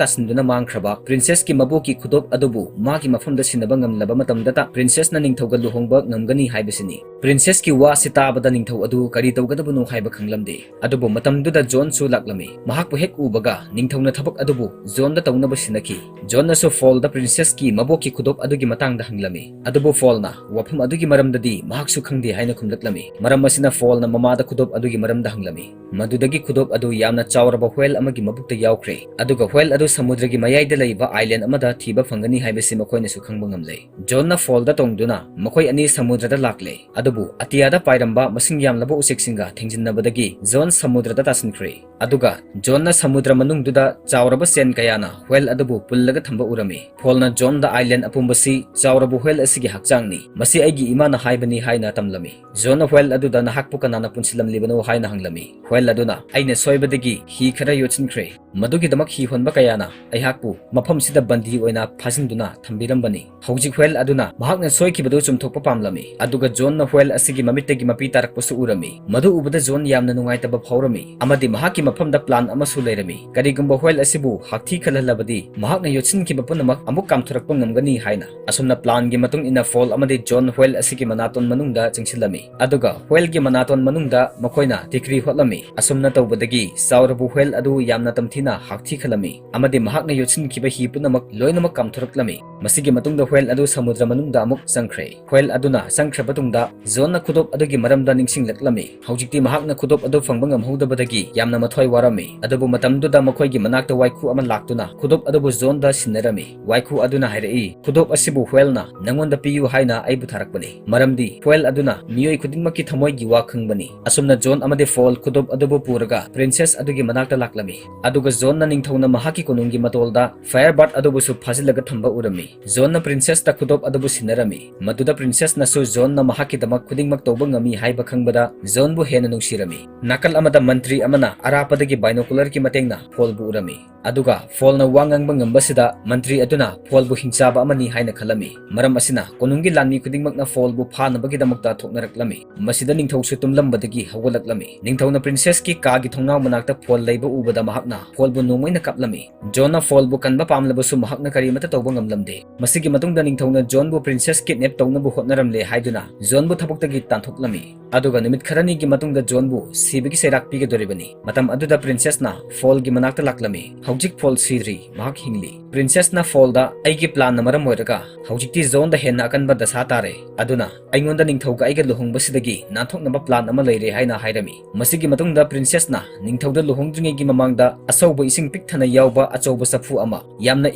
ꯇꯥꯁꯤꯟꯗꯨꯅ ꯃꯥꯡꯈ꯭ꯔꯕ ꯄ꯭ꯔꯤꯟꯁꯦꯁꯀꯤ ꯃꯕꯣꯛꯀꯤ ꯈꯨꯗꯣꯞ ꯑꯗꯨꯕꯨ ꯃꯥꯒꯤ ꯃꯐꯝꯗ ꯁꯤꯟꯅꯕ ꯉꯝꯂꯕ ꯃꯇꯝꯗꯇ ꯄ꯭ꯔꯤꯟꯁꯦꯁꯅ ꯅꯤꯡꯊꯧꯒ ꯂꯨꯍꯣꯡꯕ ꯉꯝꯒꯅꯤ ꯍꯥꯏꯕꯁꯤꯅꯤ꯫ ꯄ꯭ꯔꯤꯟꯁꯦꯁꯀꯤ ꯋꯥꯁꯤ ꯇꯥꯕꯗ ꯅꯤꯡꯊꯧ ꯑꯗꯨ ꯀꯔꯤ ꯇꯧꯒꯗꯕꯅꯣ ꯍꯥꯏꯕ ꯈꯪꯂꯝꯗꯦ꯫ ꯑꯗꯨꯕꯨ ꯃꯇꯝꯗꯨꯗ ꯖꯣꯟꯁꯨ ꯂꯥꯛꯂꯝꯃꯤ꯫ ꯃꯍꯥꯛꯄꯨ ꯍꯦꯛ ꯎꯕꯒ ꯅꯤꯡꯊꯧꯅ ꯊꯕꯛ ꯑꯗꯨꯕꯨ ꯖꯣꯟꯗ ꯇꯧꯅꯕ ꯁꯤꯟꯅꯈꯤ꯫ ꯖꯣꯟꯅꯁꯨ ꯐꯣꯜꯗ ꯄ꯭ꯔꯤꯟꯁꯦꯁꯀꯤ ꯃꯕꯣꯛꯀꯤ ꯈꯨꯗꯣꯞ ꯑꯗꯨꯒꯤ ꯃꯇꯥꯡꯗ ꯍꯪꯂꯝꯃꯤ꯫ ꯑꯗꯨꯕꯨ ꯐꯣꯜꯅ ꯋꯥꯐꯝ ꯑꯗꯨꯒꯤ ꯃꯔꯝꯗꯗꯤ ꯃꯍꯥꯛꯁꯨ ꯈꯪꯗꯦ ꯍꯥꯏꯅ ꯈꯨꯝꯂꯛꯂꯝꯃꯤ꯫ ꯃꯔꯝ ꯑꯁꯤꯅ ꯐꯣꯜꯅ ꯃꯃꯥꯗ ꯈꯨꯗꯣꯞ ꯑꯗꯨꯒꯤ ꯃꯔꯝꯗ ꯍꯪꯂꯝꯃꯤ꯫ ꯃꯗꯨꯗꯒꯤ ꯈꯨꯗꯣꯞ ꯑꯗꯨ ꯌꯥꯝꯅ ꯆꯥꯎꯔꯕ ꯋꯦꯜ ꯑꯃꯒꯤ ꯃꯕꯨꯛꯇ ꯌꯥꯎꯈ꯭ꯔꯦ꯫ ꯑꯗꯨꯒ ꯋꯦꯜ ꯑꯗꯨ ꯁꯃꯨꯗ꯭ꯔꯒꯤ ꯃꯌꯥꯏꯗ ꯂꯩꯕ ꯑꯥꯏꯂꯦꯟ ꯑꯃꯗ ꯊꯤꯕ ꯐꯪꯒꯅꯤ ꯍꯥꯏꯕꯁꯤ ꯃꯈꯣꯏꯅꯁꯨ ꯈꯪꯕ ꯉꯝꯂꯦ꯫ ꯖꯣꯟꯅ ꯐꯣꯜꯗ ꯇꯣꯡꯗꯨꯅ ꯃꯈꯣꯏ ꯑꯅꯤ ꯁꯃꯨꯗ꯭ꯔꯗ ꯂꯥꯛꯂꯦ꯫ ꯑꯗꯨꯕꯨ ꯑꯇꯤꯌꯥꯗ ꯄꯥꯏꯔꯝꯕ ꯃꯁꯤꯡ ꯌꯥꯝꯂꯕ ꯎꯆꯦꯛꯁꯤꯡꯒ ꯊꯦꯡꯖꯤꯟꯅꯕꯗꯒꯤ ꯖꯣꯟ ꯁꯃꯨꯗ꯭ꯔꯗ ꯇꯥꯁꯤꯟꯈ꯭ꯔꯦ꯫ ꯑꯗꯨꯒ ꯖꯣꯟꯅ ꯁꯃꯨꯗ꯭ꯔ ꯃꯅꯨꯡꯗꯨꯗ ꯆꯥꯎꯔꯕ ꯁꯦꯟ ꯀꯌꯥꯅ ꯋꯦꯜ ꯑꯗꯨꯕꯨ ꯄꯨꯜꯂꯒ ꯊꯝꯕ ꯎꯔꯝꯃꯤ꯫ ꯐꯣꯜꯅ ꯖꯣꯟꯗ ꯑꯥꯏꯂꯦꯟ ꯑꯄꯨꯝꯕꯁꯤ ꯆꯥꯎꯔꯕ ꯋꯦꯜ ꯑꯁꯤꯒꯤ ꯍꯛꯆꯥꯡꯅꯤ, ꯃꯁꯤ ꯑꯩꯒꯤ ꯏꯃꯥꯅ ꯍꯥꯏꯕꯅꯤ ꯍꯥꯏꯅ ꯇꯝꯂꯝꯃꯤ꯫ ꯖꯣꯟꯅ ꯋꯦꯜ ꯑꯗꯨꯗ "ꯅꯍꯥꯛꯄꯨ ꯀꯅꯥꯅ ꯄꯨꯟꯁꯤꯜꯂꯝꯂꯤꯕꯅꯣ?" ꯍꯥꯏꯅ ꯍꯪꯂꯝꯃꯤ꯫ ꯋꯦꯜ ꯑꯗꯨꯅ "ꯑꯩꯅ ꯁꯣꯏꯕꯗꯒꯤ ꯍꯤ ꯈꯔ ꯌꯣꯠꯁꯤꯟꯈ꯭ꯔꯦ꯫ ꯃꯗꯨꯒꯤꯗꯃꯛ ꯍꯤ ꯍꯣꯟꯕ ꯀꯌꯥꯅ ꯑꯩꯍꯥꯛꯄꯨ ꯃꯐꯝꯁꯤꯗ ꯕꯟꯗꯤ ꯑꯣꯏꯅ ꯐꯥꯖꯤꯟꯗꯨꯅ ꯊꯝꯕꯤꯔꯝꯕꯅꯤ꯫" ꯍꯧꯖꯤꯛ ꯋꯦꯜ ꯑꯗꯨꯅ ꯃꯍꯥꯛꯅ ꯁꯣꯏꯈꯤꯕꯗꯨ ꯆꯨꯝꯊꯣꯛꯄ ꯄꯥꯝꯂꯝꯃꯤ꯫ ꯑꯗꯨꯒ ꯖꯣꯟꯅ ꯋꯦꯜ ꯑꯁꯤꯒꯤ ꯃꯃꯤꯠꯇꯒꯤ ꯄꯤ ꯇꯥꯔꯛꯄꯁꯨ ꯎꯔꯝꯃꯤ꯫ ꯃꯗꯨ ꯎꯕꯗ ꯖꯣꯟ ꯌꯥꯝꯅ ꯅꯨꯡꯉꯥꯏꯇꯕ ꯐꯥꯎꯔꯝꯃꯤ, ꯑꯃꯗꯤ ꯃꯍꯥꯛꯀꯤ ꯃꯐꯝꯗ plan ꯑꯃꯁꯨ ꯂꯩꯔꯝꯃꯤ꯫ ꯀꯔꯤꯒꯨꯝꯕ whale ꯑꯁꯤꯕꯨ ꯍꯥꯛꯊꯤ ꯈꯜꯍꯜꯂꯕꯗꯤ, ꯃꯍꯥꯛꯅ ꯌꯣꯠꯁꯤꯟꯈꯤꯕ ꯄꯨꯝꯅꯃꯛ ꯑꯃꯨꯛ ꯀꯥꯝꯊꯣꯔꯛꯄ ꯉꯝꯒꯅꯤ ꯍꯥꯏꯅ꯫ ꯑꯁꯨꯝꯅ planꯒꯤ ꯃꯇꯨꯡ ꯏꯟꯅ ꯐꯣꯜ ꯑꯃꯗꯤ ꯖꯣꯟ whale ꯑꯁꯤꯒꯤ ꯃꯅꯥꯇꯣꯟ ꯃꯅꯨꯡꯗ ꯆꯪꯁꯤꯜꯂꯝꯃꯤ, ꯑꯗꯨꯒ whaleꯒꯤ ꯃꯅꯥꯇꯣꯟ ꯃꯅꯨꯡꯗ ꯃꯈꯣꯏꯅ ꯇꯤꯀ꯭ꯔꯤ ꯍꯣꯠꯂꯝꯃꯤ꯫ ꯑꯁꯨꯝꯅ ꯇꯧꯕꯗꯒꯤ ꯆꯥꯎꯔꯕ whale ꯑꯗꯨ ꯌꯥꯝꯅ ꯇꯝꯊꯤꯅ ꯍꯥꯛꯊꯤ ꯈꯜꯂꯝꯃꯤ, ꯑꯃꯗꯤ ꯃꯍꯥꯛꯅ ꯌꯣꯠꯁꯤꯟꯈꯤꯕ ꯍꯤ ꯄꯨꯝꯅꯃꯛ ꯂꯣꯏꯅꯃꯛ ꯀꯥꯝꯊꯣꯔꯛꯂꯝꯃꯤ꯫ ꯃꯁꯤꯒꯤ ꯃꯇꯨꯡꯗ whale ꯑꯗꯨ ꯁꯃꯨꯗ꯭ꯔ ꯃꯅꯨꯡꯗ ꯑꯃꯨꯛ ꯆꯪꯈ꯭ꯔꯦ꯫ Whale ꯑꯗꯨꯅ ꯆꯪꯈ꯭ꯔꯕ ꯇꯨꯡꯗ, ꯖꯣꯟꯅ ꯈꯨꯗꯣꯞ ꯑꯗꯨꯒꯤ ꯃꯔꯝꯗ ꯅꯤꯡꯁꯤꯡꯂꯛꯂꯝꯃꯤ꯫ ꯍꯧꯖꯤꯛꯇꯤ ꯃꯍꯥꯛꯅ ꯈꯨꯗꯣꯞ ꯑꯗꯨ ꯐꯪꯕ ꯉꯝꯍꯧꯗꯕꯗꯒꯤ ꯌꯥꯝꯅ ꯃꯊ꯭ꯋꯥꯏ ꯋꯥꯔꯝꯃꯤ꯫ ꯑꯗꯨꯕꯨ ꯃꯇꯝꯗꯨꯗ ꯃꯈꯣꯏꯒꯤ ꯃꯅꯥꯛꯇ ꯋꯥꯏꯈꯨ ꯑꯃ ꯂꯥꯛꯇꯨꯅ ꯈꯨꯗꯣꯞ ꯑꯗꯨꯕꯨ ꯖꯣꯟꯗ ꯁꯤꯟꯅꯔꯝꯃꯤ꯫ ꯋꯥꯏꯈꯨ ꯑꯗꯨꯅ ꯍꯥꯏꯔꯛꯏ, "ꯈꯨꯗꯣꯞ ꯑꯁꯤꯕꯨ whaleꯅ ꯅꯪꯉꯣꯟꯗ ꯄꯤꯌꯨ ꯍꯥꯏꯅ ꯑꯩꯕꯨ ꯊꯥꯔꯛꯄꯅꯤ, ꯃꯔꯝꯗꯤ whale ꯑꯗꯨꯅ ꯃꯤꯑꯣꯏ ꯈꯨꯗꯤꯡꯃꯛꯀꯤ ꯊꯃꯣꯏꯒꯤ ꯋꯥ ꯈꯪꯕꯅꯤ꯫" ꯑꯁꯨꯝꯅ ꯖꯣꯟ ꯑꯃꯗꯤ ꯐꯣꯜ ꯈꯨꯗꯣꯞ ꯑꯗꯨꯕꯨ ꯄꯨꯔꯒ princess ꯑꯗꯨꯒꯤ ꯃꯅꯥꯛꯇ ꯂꯥꯛꯂꯝꯃꯤ꯫ ꯑꯗꯨꯒ ꯖꯣꯟꯅ ꯅꯤꯡꯊꯧꯅ ꯃꯍꯥꯛꯀꯤ ꯀꯣꯅꯨꯡꯒꯤ ꯃꯇꯣꯜꯗ Firebird ꯑꯗꯨꯕꯨꯁꯨ ꯐꯥꯖꯤꯜꯂꯒ ꯊꯝꯕ ꯎꯔꯝꯃꯤ꯫ ꯖꯣꯟꯅ princessꯇ ꯈꯨꯗꯣꯞ ꯑꯗꯨꯕꯨ ꯁꯤꯟꯅꯔꯝꯃꯤ꯫ ꯃꯗꯨꯗ princessꯅꯁꯨ ꯖꯣꯟꯅ ꯃꯍꯥꯛꯀꯤꯗꯃꯛ ꯈꯨꯗꯤꯡꯃꯛ ꯇꯧꯕ ꯉꯝꯃꯤ ꯍꯥꯏꯕ ꯈꯪꯕꯗ ꯖꯣꯟꯕꯨ ꯍꯦꯟꯅ ꯅꯨꯡꯁꯤꯔꯝꯃꯤ꯫ ꯅꯥꯀꯜ ꯑꯃꯗ ꯃꯟꯇ꯭ꯔꯤ ꯑꯃꯅ ꯑꯔꯥꯞꯄꯗꯒꯤ binocularꯒꯤ ꯃꯇꯦꯡꯅ ꯐꯣꯜꯕꯨ ꯎꯔꯝꯃꯤ꯫ ꯑꯗꯨꯒ ꯐꯣꯜꯅ ꯋꯥ ꯉꯥꯡꯕ ꯉꯝꯕꯁꯤꯗ ꯃꯟꯇ꯭ꯔꯤ ꯑꯗꯨꯅ ꯐꯣꯜꯕꯨ ꯍꯤꯡꯆꯥꯕ ꯑꯃꯅꯤ ꯍꯥꯏꯅ ꯈꯜꯂꯝꯃꯤ꯫ ꯃꯔꯝ ꯑꯁꯤꯅ ꯀꯣꯅꯨꯡꯒꯤ ꯂꯥꯟꯃꯤ ꯈꯨꯗꯤꯡꯃꯛꯅ ꯐꯣꯜꯕꯨ ꯐꯥꯅꯕꯒꯤꯗꯃꯛꯇ ꯊꯣꯛꯅꯔꯛꯂꯝꯃꯤ꯫ ꯃꯁꯤꯗ ꯅꯤꯡꯊꯧꯁꯨ ꯇꯨꯝꯂꯝꯕꯗꯒꯤ ꯍꯧꯒꯠꯂꯛꯂꯝꯃꯤ꯫ ꯅꯤꯡꯊꯧꯅ princessꯀꯤ ꯀꯥꯒꯤ ꯊꯣꯡꯅꯥꯎ ꯃꯅꯥꯛꯇ ꯐꯣꯜ ꯂꯩꯕ ꯎꯕꯗ ꯃꯍꯥꯛꯅ ꯐꯣꯜꯕꯨ ꯅꯣꯡꯃꯩꯅ ꯀꯥꯞꯂꯝꯃꯤ꯫ ꯖꯣꯟꯅ ꯐꯣꯜꯕꯨ ꯀꯟꯕ ꯄꯥꯝꯂꯕꯁꯨ ꯃꯍꯥꯛꯅ ꯀꯔꯤꯃꯠꯇ ꯇꯧꯕ ꯉꯝꯂꯝꯗꯦ꯫ ꯃꯁꯤꯒꯤ ꯃꯇꯨꯡꯗ ꯅꯤꯡꯊꯧꯅ ꯖꯣꯟꯕꯨ princess kidnap ꯇꯧꯅꯕ ꯍꯣꯠꯅꯔꯝꯂꯦ ꯍꯥꯏꯗꯨꯅ ꯖꯣꯟꯕꯨ ꯊꯕꯛꯇꯒꯤ ꯇꯥꯟꯊꯣꯛꯂꯝꯃꯤ꯫ ꯑꯗꯨꯒ ꯅꯨꯃꯤꯠ ꯈꯔꯅꯤꯒꯤ ꯃꯇꯨꯡꯗ ꯖꯣꯟꯕꯨ ꯁꯤꯕꯒꯤ ꯆꯩꯔꯥꯛ ꯄꯤꯒꯗꯧꯔꯤꯕꯅꯤ꯫ ꯃꯇꯝ ꯑꯗꯨꯗ princessꯅ ꯐꯣꯜꯒꯤ ꯃꯅꯥꯛꯇ ꯂꯥꯛꯂꯝꯃꯤ꯫ "ꯍꯧꯖꯤꯛ ꯐꯣꯜ ꯁꯤꯗ꯭ꯔꯤ, ꯃꯍꯥꯛ ꯍꯤꯡꯂꯤ꯫" Princessꯅ ꯐꯣꯜꯗ, "ꯑꯩꯒꯤ planꯅ ꯃꯔꯝ ꯑꯣꯏꯔꯒ ꯍꯧꯖꯤꯛꯇꯤ ꯖꯣꯟꯗ ꯍꯦꯟꯅ ꯑꯀꯟꯕ ꯗꯁꯥ ꯇꯥꯔꯦ, ꯑꯗꯨꯅ ꯑꯩꯉꯣꯟꯗ ꯅꯤꯡꯊꯧꯒ ꯑꯩꯒ ꯂꯨꯍꯣꯡꯕꯁꯤꯗꯒꯤ ꯅꯥꯟꯊꯣꯛꯅꯕ plan ꯑꯃ ꯂꯩꯔꯦ" ꯍꯥꯏꯅ ꯍꯥꯏꯔꯝꯃꯤ꯫ ꯃꯁꯤꯒꯤ ꯃꯇꯨꯡꯗ princessꯅ ꯅꯤꯡꯊꯧꯗ ꯂꯨꯍꯣꯡꯗ꯭ꯔꯤꯉꯩꯒꯤ ꯃꯃꯥꯡꯗ ꯑꯁꯧꯕ ꯏꯁꯤꯡ ꯄꯤꯛ ꯊꯟꯅ ꯌꯥꯎꯕ ꯑꯆꯧꯕ ꯆꯐꯨ ꯑꯃ, ꯌꯥꯝꯅ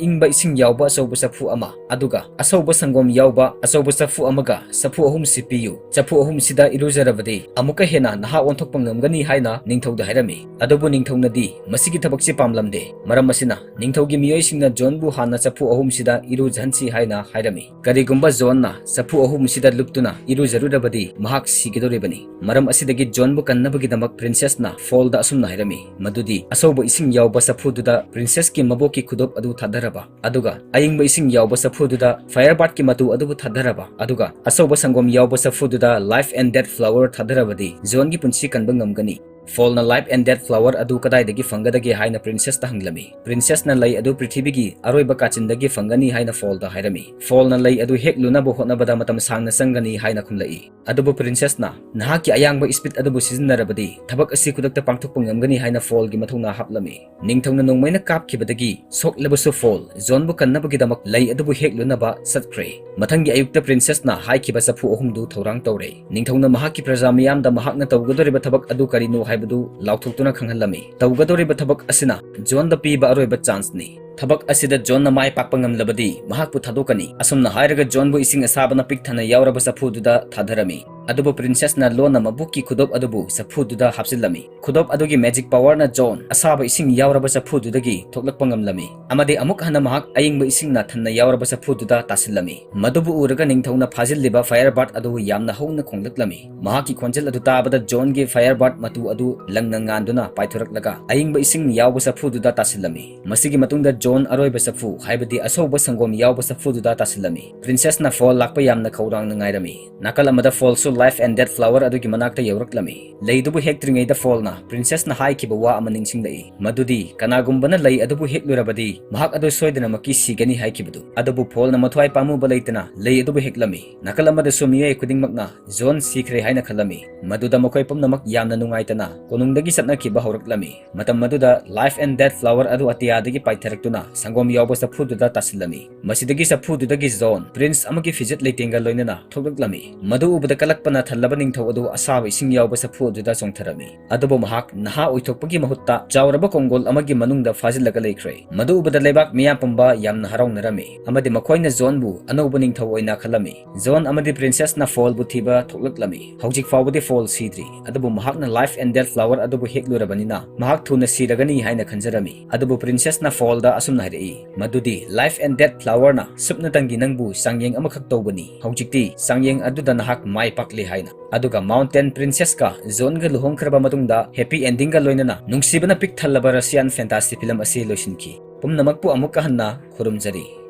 ꯏꯪꯕ ꯏꯁꯤꯡ ꯌꯥꯎꯕ ꯑꯆꯧꯕ ꯆꯐꯨ ꯑꯃ, ꯑꯗꯨꯒ ꯑꯁꯧꯕ ꯁꯪꯒꯣꯝ ꯌꯥꯎꯕ ꯑꯆꯧꯕ ꯆꯐꯨ ꯑꯃꯒ ꯆꯐꯨ ꯑꯍꯨꯝꯁꯤ ꯄꯤꯌꯨ꯫ ꯆꯐꯨ ꯑꯍꯨꯝꯁꯤꯗ ꯏꯔꯨꯖꯔꯕꯗꯤ ꯑꯃꯨꯛꯀ ꯍꯦꯟꯅ ꯅꯍꯥ ꯑꯣꯟꯊꯣꯛꯄ ꯉꯝꯒꯅꯤ ꯍꯥꯏꯅ ꯅꯤꯡꯊꯧꯗ ꯍꯥꯏꯔꯝꯃꯤ꯫ ꯑꯗꯨꯕꯨ ꯅꯤꯡꯊꯧꯅꯗꯤ ꯃꯁꯤꯒꯤ ꯊꯕꯛꯁꯤ ꯄꯥꯝꯂꯝꯗꯦ꯫ ꯃꯔꯝ ꯑꯁꯤꯅ ꯅꯤꯡꯊꯧꯒꯤ ꯃꯤꯑꯣꯏꯁꯤꯡꯅ ꯖꯣꯟꯕꯨ ꯍꯥꯟꯅ ꯆꯐꯨ ꯑꯍꯨꯝꯁꯤꯗ ꯏꯔꯨꯖꯍꯟꯁꯤ ꯍꯥꯏꯅ ꯍꯥꯏꯔꯝꯃꯤ꯫ ꯀꯔꯤꯒꯨꯝꯕ ꯖꯣꯟꯅ ꯆꯐꯨ ꯑꯍꯨꯝꯁꯤꯗ ꯂꯨꯞꯇꯨꯅ ꯏꯔꯨꯖꯔꯨꯔꯕꯗꯤ ꯃꯍꯥꯛ ꯁꯤꯒꯗꯧꯔꯤꯕꯅꯤ꯫ ꯃꯔꯝ ꯑꯁꯤꯗꯒꯤ ꯖꯣꯟꯕꯨ ꯀꯟꯅꯕꯒꯤꯗꯃꯛ princessꯅ ꯐꯣꯜꯗ ꯑꯁꯨꯝꯅ ꯍꯥꯏꯔꯝꯃꯤ, ꯃꯗꯨꯗꯤ ꯑꯁꯧꯕ ꯏꯁꯤꯡ ꯌꯥꯎꯕ ꯆꯐꯨꯗꯨꯗ princessꯀꯤ ꯃꯕꯣꯛꯀꯤ ꯈꯨꯗꯣꯞ ꯑꯗꯨ ꯊꯥꯗꯔꯕ, ꯑꯗꯨꯒ ꯑꯌꯤꯡꯕ ꯏꯁꯤꯡ ꯌꯥꯎꯕ ꯆꯐꯨꯗꯨꯗ Firebirdꯀꯤ ꯃꯇꯨ ꯑꯗꯨꯕꯨ ꯊꯥꯗꯔꯕ, ꯑꯗꯨꯒ ꯑꯁꯧꯕ ꯁꯪꯒꯣꯝ ꯌꯥꯎꯕ ꯆꯐꯨꯗꯨꯗ Life and Death flower ꯊꯥꯗꯔꯕꯗꯤ ꯖꯣꯟꯒꯤ ꯄꯨꯟꯁꯤ ꯀꯟꯕ ꯉꯝꯒꯅꯤ꯫ ꯐꯣꯜꯅ life and death flower ꯑꯗꯨ ꯀꯗꯥꯏꯗꯒꯤ ꯐꯪꯒꯗꯒꯦ ꯍꯥꯏꯅ ꯄ꯭ꯔꯤꯟꯁꯦꯁꯇ ꯍꯪꯂꯝꯃꯤ꯫ ꯄ꯭ꯔꯤꯟꯁꯦꯁꯅ ꯂꯩ ꯑꯗꯨ ꯄ꯭ꯔꯤꯊꯤꯕꯤꯒꯤ ꯑꯔꯣꯏꯕ ꯀꯥꯆꯤꯟꯗꯒꯤ ꯐꯪꯒꯅꯤ ꯍꯥꯏꯅ ꯐꯣꯜꯗ ꯍꯥꯏꯔꯝꯃꯤ꯫ ꯐꯣꯜꯅ ꯂꯩ ꯑꯗꯨ ꯍꯦꯛꯂꯨꯅꯕ ꯍꯣꯠꯅꯕꯗ ꯃꯇꯝ ꯁꯥꯡꯅ ꯆꯪꯒꯅꯤ ꯍꯥꯏꯅ ꯈꯨꯝꯂꯛꯏ꯫ ꯑꯗꯨꯕꯨ ꯄ꯭ꯔꯤꯟꯁꯦꯁꯅ ꯅꯍꯥꯛꯀꯤ ꯑꯌꯥꯡꯕ ꯏꯁꯄꯤꯠ ꯑꯗꯨꯕꯨ ꯁꯤꯖꯤꯟꯅꯔꯕꯗꯤ ꯊꯕꯛ ꯑꯁꯤ ꯈꯨꯗꯛꯇ ꯄꯥꯡꯊꯣꯛꯄ ꯉꯝꯒꯅꯤ ꯍꯥꯏꯅ ꯐꯣꯜꯒꯤ ꯃꯊꯧꯅꯥ ꯍꯥꯞꯂꯝꯃꯤ꯫ ꯅꯤꯡꯊꯧꯅ ꯅꯣꯡꯃꯩꯅ ꯀꯥꯞꯈꯤꯕꯗꯒꯤ ꯁꯣꯛꯂꯕꯁꯨ ꯐꯣꯜ ꯖꯣꯟꯕꯨ ꯀꯟꯅꯕꯒꯤꯗꯃꯛ ꯂꯩ ꯑꯗꯨꯕꯨ ꯍꯦꯛꯂꯨꯅꯕ ꯆꯠꯈ꯭ꯔꯦ꯫ ꯃꯊꯪꯒꯤ ꯑꯌꯨꯛꯇ ꯄ꯭ꯔꯤꯟꯁꯦꯁꯅ ꯍꯥꯏꯈꯤꯕ ꯆꯐꯨ ꯑꯍꯨꯝꯗꯨ ꯊꯧꯔꯥꯡ ꯇꯧꯔꯦ꯫ ꯅꯤꯡꯊꯧꯅ ꯃꯍꯥꯛꯀꯤ ꯄ꯭ꯔꯖꯥ ꯃꯤꯌꯥꯝꯗ ꯃꯍꯥꯛꯅ ꯇꯧꯒꯗꯧꯔꯤꯕ ꯊꯕꯛ ꯑꯗꯨ ꯀꯔꯤꯅꯣ ꯍꯥꯏꯕꯗꯨ ꯂꯥꯎꯊꯣꯛꯇꯨꯅ ꯈꯪꯍꯜꯂꯝꯃꯤ꯫ ꯇꯧꯒꯗꯧꯔꯤꯕ ꯊꯕꯛ ꯑꯁꯤꯅ ꯖꯣꯟꯗ ꯄꯤꯕ ꯑꯔꯣꯏꯕ ꯆꯥꯟꯁꯅꯤ꯫ ꯊꯕꯛ ꯑꯁꯤꯗ ꯖꯣꯟꯅ ꯃꯥꯏ ꯄꯥꯛꯄ ꯉꯝꯂꯕꯗꯤ ꯃꯍꯥꯛꯄꯨ ꯊꯥꯗꯣꯛꯀꯅꯤ꯫ ꯑꯁꯨꯝꯅ ꯍꯥꯏꯔꯒ ꯖꯣꯟꯕꯨ ꯏꯁꯤꯡ ꯑꯁꯥꯕꯅ ꯄꯤꯛ ꯊꯟꯅ ꯌꯥꯎꯔꯕ ꯆꯐꯨꯗꯨꯗ ꯊꯥꯗꯔꯝꯃꯤ꯫ ꯑꯗꯨꯕꯨ ꯄ꯭ꯔꯤꯟꯁꯦꯁꯅ ꯂꯣꯟꯅ ꯃꯕꯨꯛꯀꯤ ꯈꯨꯗꯣꯞ ꯑꯗꯨꯕꯨ ꯆꯐꯨꯗꯨꯗ ꯍꯥꯞꯆꯤꯜꯂꯝꯃꯤ꯫ ꯈꯨꯗꯣꯞ ꯑꯗꯨꯒꯤ magic powerꯅ ꯖꯣꯟ ꯑꯁꯥꯕ ꯏꯁꯤꯡ ꯌꯥꯎꯔꯕ ꯆꯐꯨꯗꯨꯗꯒꯤ ꯊꯣꯛꯂꯛꯄ ꯉꯝꯂꯝꯃꯤ, ꯑꯃꯗꯤ ꯑꯃꯨꯛ ꯍꯟꯅ ꯃꯍꯥꯛ ꯑꯌꯤꯡꯕ ꯏꯁꯤꯡꯅ ꯊꯟꯅ ꯌꯥꯎꯔꯕ ꯆꯐꯨꯗꯨꯗ ꯇꯥꯁꯤꯜꯂꯝꯃꯤ꯫ ꯃꯗꯨꯕꯨ ꯎꯔꯒ ꯅꯤꯡꯊꯧꯅ ꯐꯥꯖꯤꯜꯂꯤꯕ fire bird ꯑꯗꯨ ꯌꯥꯝꯅ ꯍꯧꯅ ꯈꯣꯡꯂꯛꯂꯝꯃꯤ꯫ ꯃꯍꯥꯛꯀꯤ ꯈꯣꯟꯖꯦꯜ ꯑꯗꯨ ꯇꯥꯕꯗ ꯖꯣꯟꯒꯤ fire bird ꯃꯇꯨ ꯑꯗꯨ ꯂꯪꯅ ꯉꯥꯟꯗꯨꯅ ꯄꯥꯏꯊꯣꯔꯛꯂꯒ ꯑꯌꯤꯡꯕ ꯏꯁꯤꯡ ꯌꯥꯎꯕ ꯆꯐꯨꯗꯨꯗ ꯇꯥꯁꯤꯜꯂꯝꯃꯤ꯫ ꯃꯁꯤꯒꯤ ꯃꯇꯨꯡꯗ ꯖꯣꯟ ꯑꯔꯣꯏꯕ ꯆꯐꯨ, ꯍꯥꯏꯕꯗꯤ ꯑꯁꯧꯕ ꯁꯪꯒꯣꯝ ꯌꯥꯎꯕ ꯆꯐꯨꯗꯨꯗ ꯇꯥꯁꯤꯜꯂꯝꯃꯤ꯫ ꯄ꯭ꯔꯤꯟꯁꯦꯁꯅ ꯐꯣꯜ ꯂꯥꯛꯄ ꯌꯥꯝꯅ ꯈꯧꯔꯥꯡꯅ ꯉꯥꯏꯔꯝꯃꯤ꯫ ꯅꯥꯀꯜ ꯑꯃꯗ ꯐꯣꯜꯁꯨ life and death flower ꯑꯗꯨꯒꯤ ꯃꯅꯥꯛꯇ ꯌꯧꯔꯛꯂꯝꯃꯤ꯫ ꯂꯩꯗꯨꯕꯨ ꯍꯦꯛꯇ꯭ꯔꯤꯉꯩꯗ ꯐꯣꯜꯅ ꯄ꯭ꯔꯤꯟꯁꯦꯁꯅ ꯍꯥꯏꯈꯤꯕ ꯋꯥ ꯑꯃ ꯅꯤꯡꯁꯤꯡꯂꯛꯏ, ꯃꯗꯨꯗꯤ ꯀꯅꯥꯒꯨꯝꯕꯅ ꯂꯩ ꯑꯗꯨꯕꯨ ꯍꯦꯛꯂꯨꯔꯕꯗꯤ ꯃꯍꯥꯛ ꯑꯗꯨ ꯁꯣꯏꯗꯅꯃꯛꯀꯤ ꯁꯤꯒꯅꯤ ꯍꯥꯏꯈꯤꯕꯗꯨ꯫ ꯑꯗꯨꯕꯨ ꯐꯣꯜꯅ ꯃꯊ꯭ꯋꯥꯏ ꯄꯥꯝꯃꯨꯕ ꯂꯩꯇꯅ ꯂꯩ ꯑꯗꯨꯕꯨ ꯍꯦꯛꯂꯝꯃꯤ꯫ ꯅꯥꯀꯜ ꯑꯃꯗꯁꯨ ꯃꯤꯑꯣꯏ ꯈꯨꯗꯤꯡꯃꯛꯅ ꯖꯣꯟ ꯁꯤꯈ꯭ꯔꯦ ꯍꯥꯏꯅ ꯈꯜꯂꯝꯃꯤ꯫ ꯃꯗꯨꯗ ꯃꯈꯣꯏ ꯄꯨꯝꯅꯃꯛ ꯌꯥꯝꯅ ꯅꯨꯡꯉꯥꯏꯇꯅ ꯀꯣꯅꯨꯡꯗꯒꯤ ꯆꯠꯅꯈꯤꯕ ꯍꯧꯔꯛꯂꯝꯃꯤ꯫ ꯃꯇꯝ ꯑꯗꯨꯗ life and death flower ꯑꯗꯨ ꯑꯇꯤꯌꯥꯗꯒꯤ ꯄꯥꯏꯊꯔꯛꯇꯨꯅ ꯁꯪꯒꯣꯝ ꯌꯥꯎꯕ ꯆꯐꯨꯗꯨꯗ ꯇꯥꯁꯤꯜꯂꯝꯃꯤ꯫ ꯃꯁꯤꯗꯒꯤ ꯆꯐꯨꯗꯨꯗꯒꯤ ꯖꯣꯟ, ꯄ꯭ꯔꯤꯟꯁ ꯑꯃꯒꯤ ꯐꯤꯖꯦꯠ ꯂꯩꯇꯦꯡꯒ ꯂꯣꯏꯅꯅ ꯊꯣꯛꯂꯛꯂꯝꯃꯤ꯫ ꯃꯗꯨ ꯎꯕꯗ ꯀꯂꯛꯄꯅ ꯊꯜꯂꯕ ꯅꯤꯡꯊꯧ ꯑꯗꯨ ꯑꯁꯥꯕ ꯏꯁꯤꯡ ꯌꯥꯎꯕ ꯆꯐꯨ ꯑꯗꯨꯗ ꯆꯣꯡꯊꯔꯝꯃꯤ꯫ ꯑꯗꯨꯕꯨ ꯃꯍꯥꯛ ꯅꯍꯥ ꯑꯣꯏꯊꯣꯛꯄꯒꯤ ꯃꯍꯨꯠꯇ ꯆꯥꯎꯔꯕ ꯀꯣꯡꯒꯣꯜ ꯑꯃꯒꯤ ꯃꯅꯨꯡꯗ ꯐꯥꯖꯤꯜꯂꯒ ꯂꯩꯈ꯭ꯔꯦ꯫ ꯃꯗꯨ ꯎꯕꯗ ꯂꯩꯕꯥꯛ ꯃꯤꯌꯥꯝ ꯄꯨꯝꯕ ꯌꯥꯝꯅ ꯍꯔꯥꯎꯅꯔꯝꯃꯤ, ꯑꯃꯗꯤ ꯃꯈꯣꯏꯅ ꯖꯣꯟꯕꯨ ꯑꯅꯧꯕ ꯅꯤꯡꯊꯧ ꯑꯣꯏꯅ ꯈꯜꯂꯝꯃꯤ꯫ ꯖꯣꯟ ꯑꯃꯗꯤ ꯄ꯭ꯔꯤꯟꯁꯦꯁꯅ ꯐꯣꯜꯕꯨ ꯊꯤꯕ ꯊꯣꯛꯂꯛꯂꯝꯃꯤ꯫ ꯍꯧꯖꯤꯛ ꯐꯥꯎꯕꯗꯤ ꯐꯣꯜ ꯁꯤꯗ꯭ꯔꯤ, ꯑꯗꯨꯕꯨ ꯃꯍꯥꯛꯅ life and death flower ꯑꯗꯨꯕꯨ ꯍꯦꯛꯂꯨꯔꯕꯅꯤꯅ ꯃꯍꯥꯛ ꯊꯨꯅ ꯁꯤꯔꯒꯅꯤ ꯍꯥꯏꯅ ꯈꯟꯖꯔꯝꯃꯤ꯫ ꯑꯗꯨꯕꯨ ꯄ꯭ꯔꯤꯟꯁꯦꯁꯅ ꯐꯣꯜꯗ ꯑꯁꯨꯝꯅ ꯍꯥꯏꯔꯛꯏ, ꯃꯗꯨꯗꯤ life and death flowerꯅ ꯁꯨꯞꯅꯇꯪꯒꯤ ꯅꯪꯕꯨ ꯆꯥꯡꯌꯦꯡ ꯑꯃꯈꯛ ꯇꯧꯕꯅꯤ꯫ ꯍꯧꯖꯤꯛꯇꯤ ꯆꯥꯡꯌꯦꯡ ꯑꯗꯨꯗ ꯅꯍꯥꯛ ꯃꯥꯏ ꯄꯥꯛꯂꯦ ꯍꯥꯏꯅ꯫ ꯑꯗꯨꯒ Mountain Princessꯀ ꯖꯣꯟꯒ ꯂꯨꯍꯣꯡꯈ꯭ꯔꯕ ꯃꯇꯨꯡꯗ happy endingꯒ ꯂꯣꯏꯅꯅ ꯅꯨꯡꯁꯤꯕꯅ ꯄꯤꯛ ꯊꯜꯂꯕ Russian fantasy film ꯑꯁꯤ ꯂꯣꯏꯁꯤꯟꯈꯤ꯫ ꯄꯨꯝꯅꯃꯛꯄꯨ ꯑꯃꯨꯛꯀ ꯍꯟꯅ ꯈꯨꯔꯨꯝꯖꯔꯤ꯫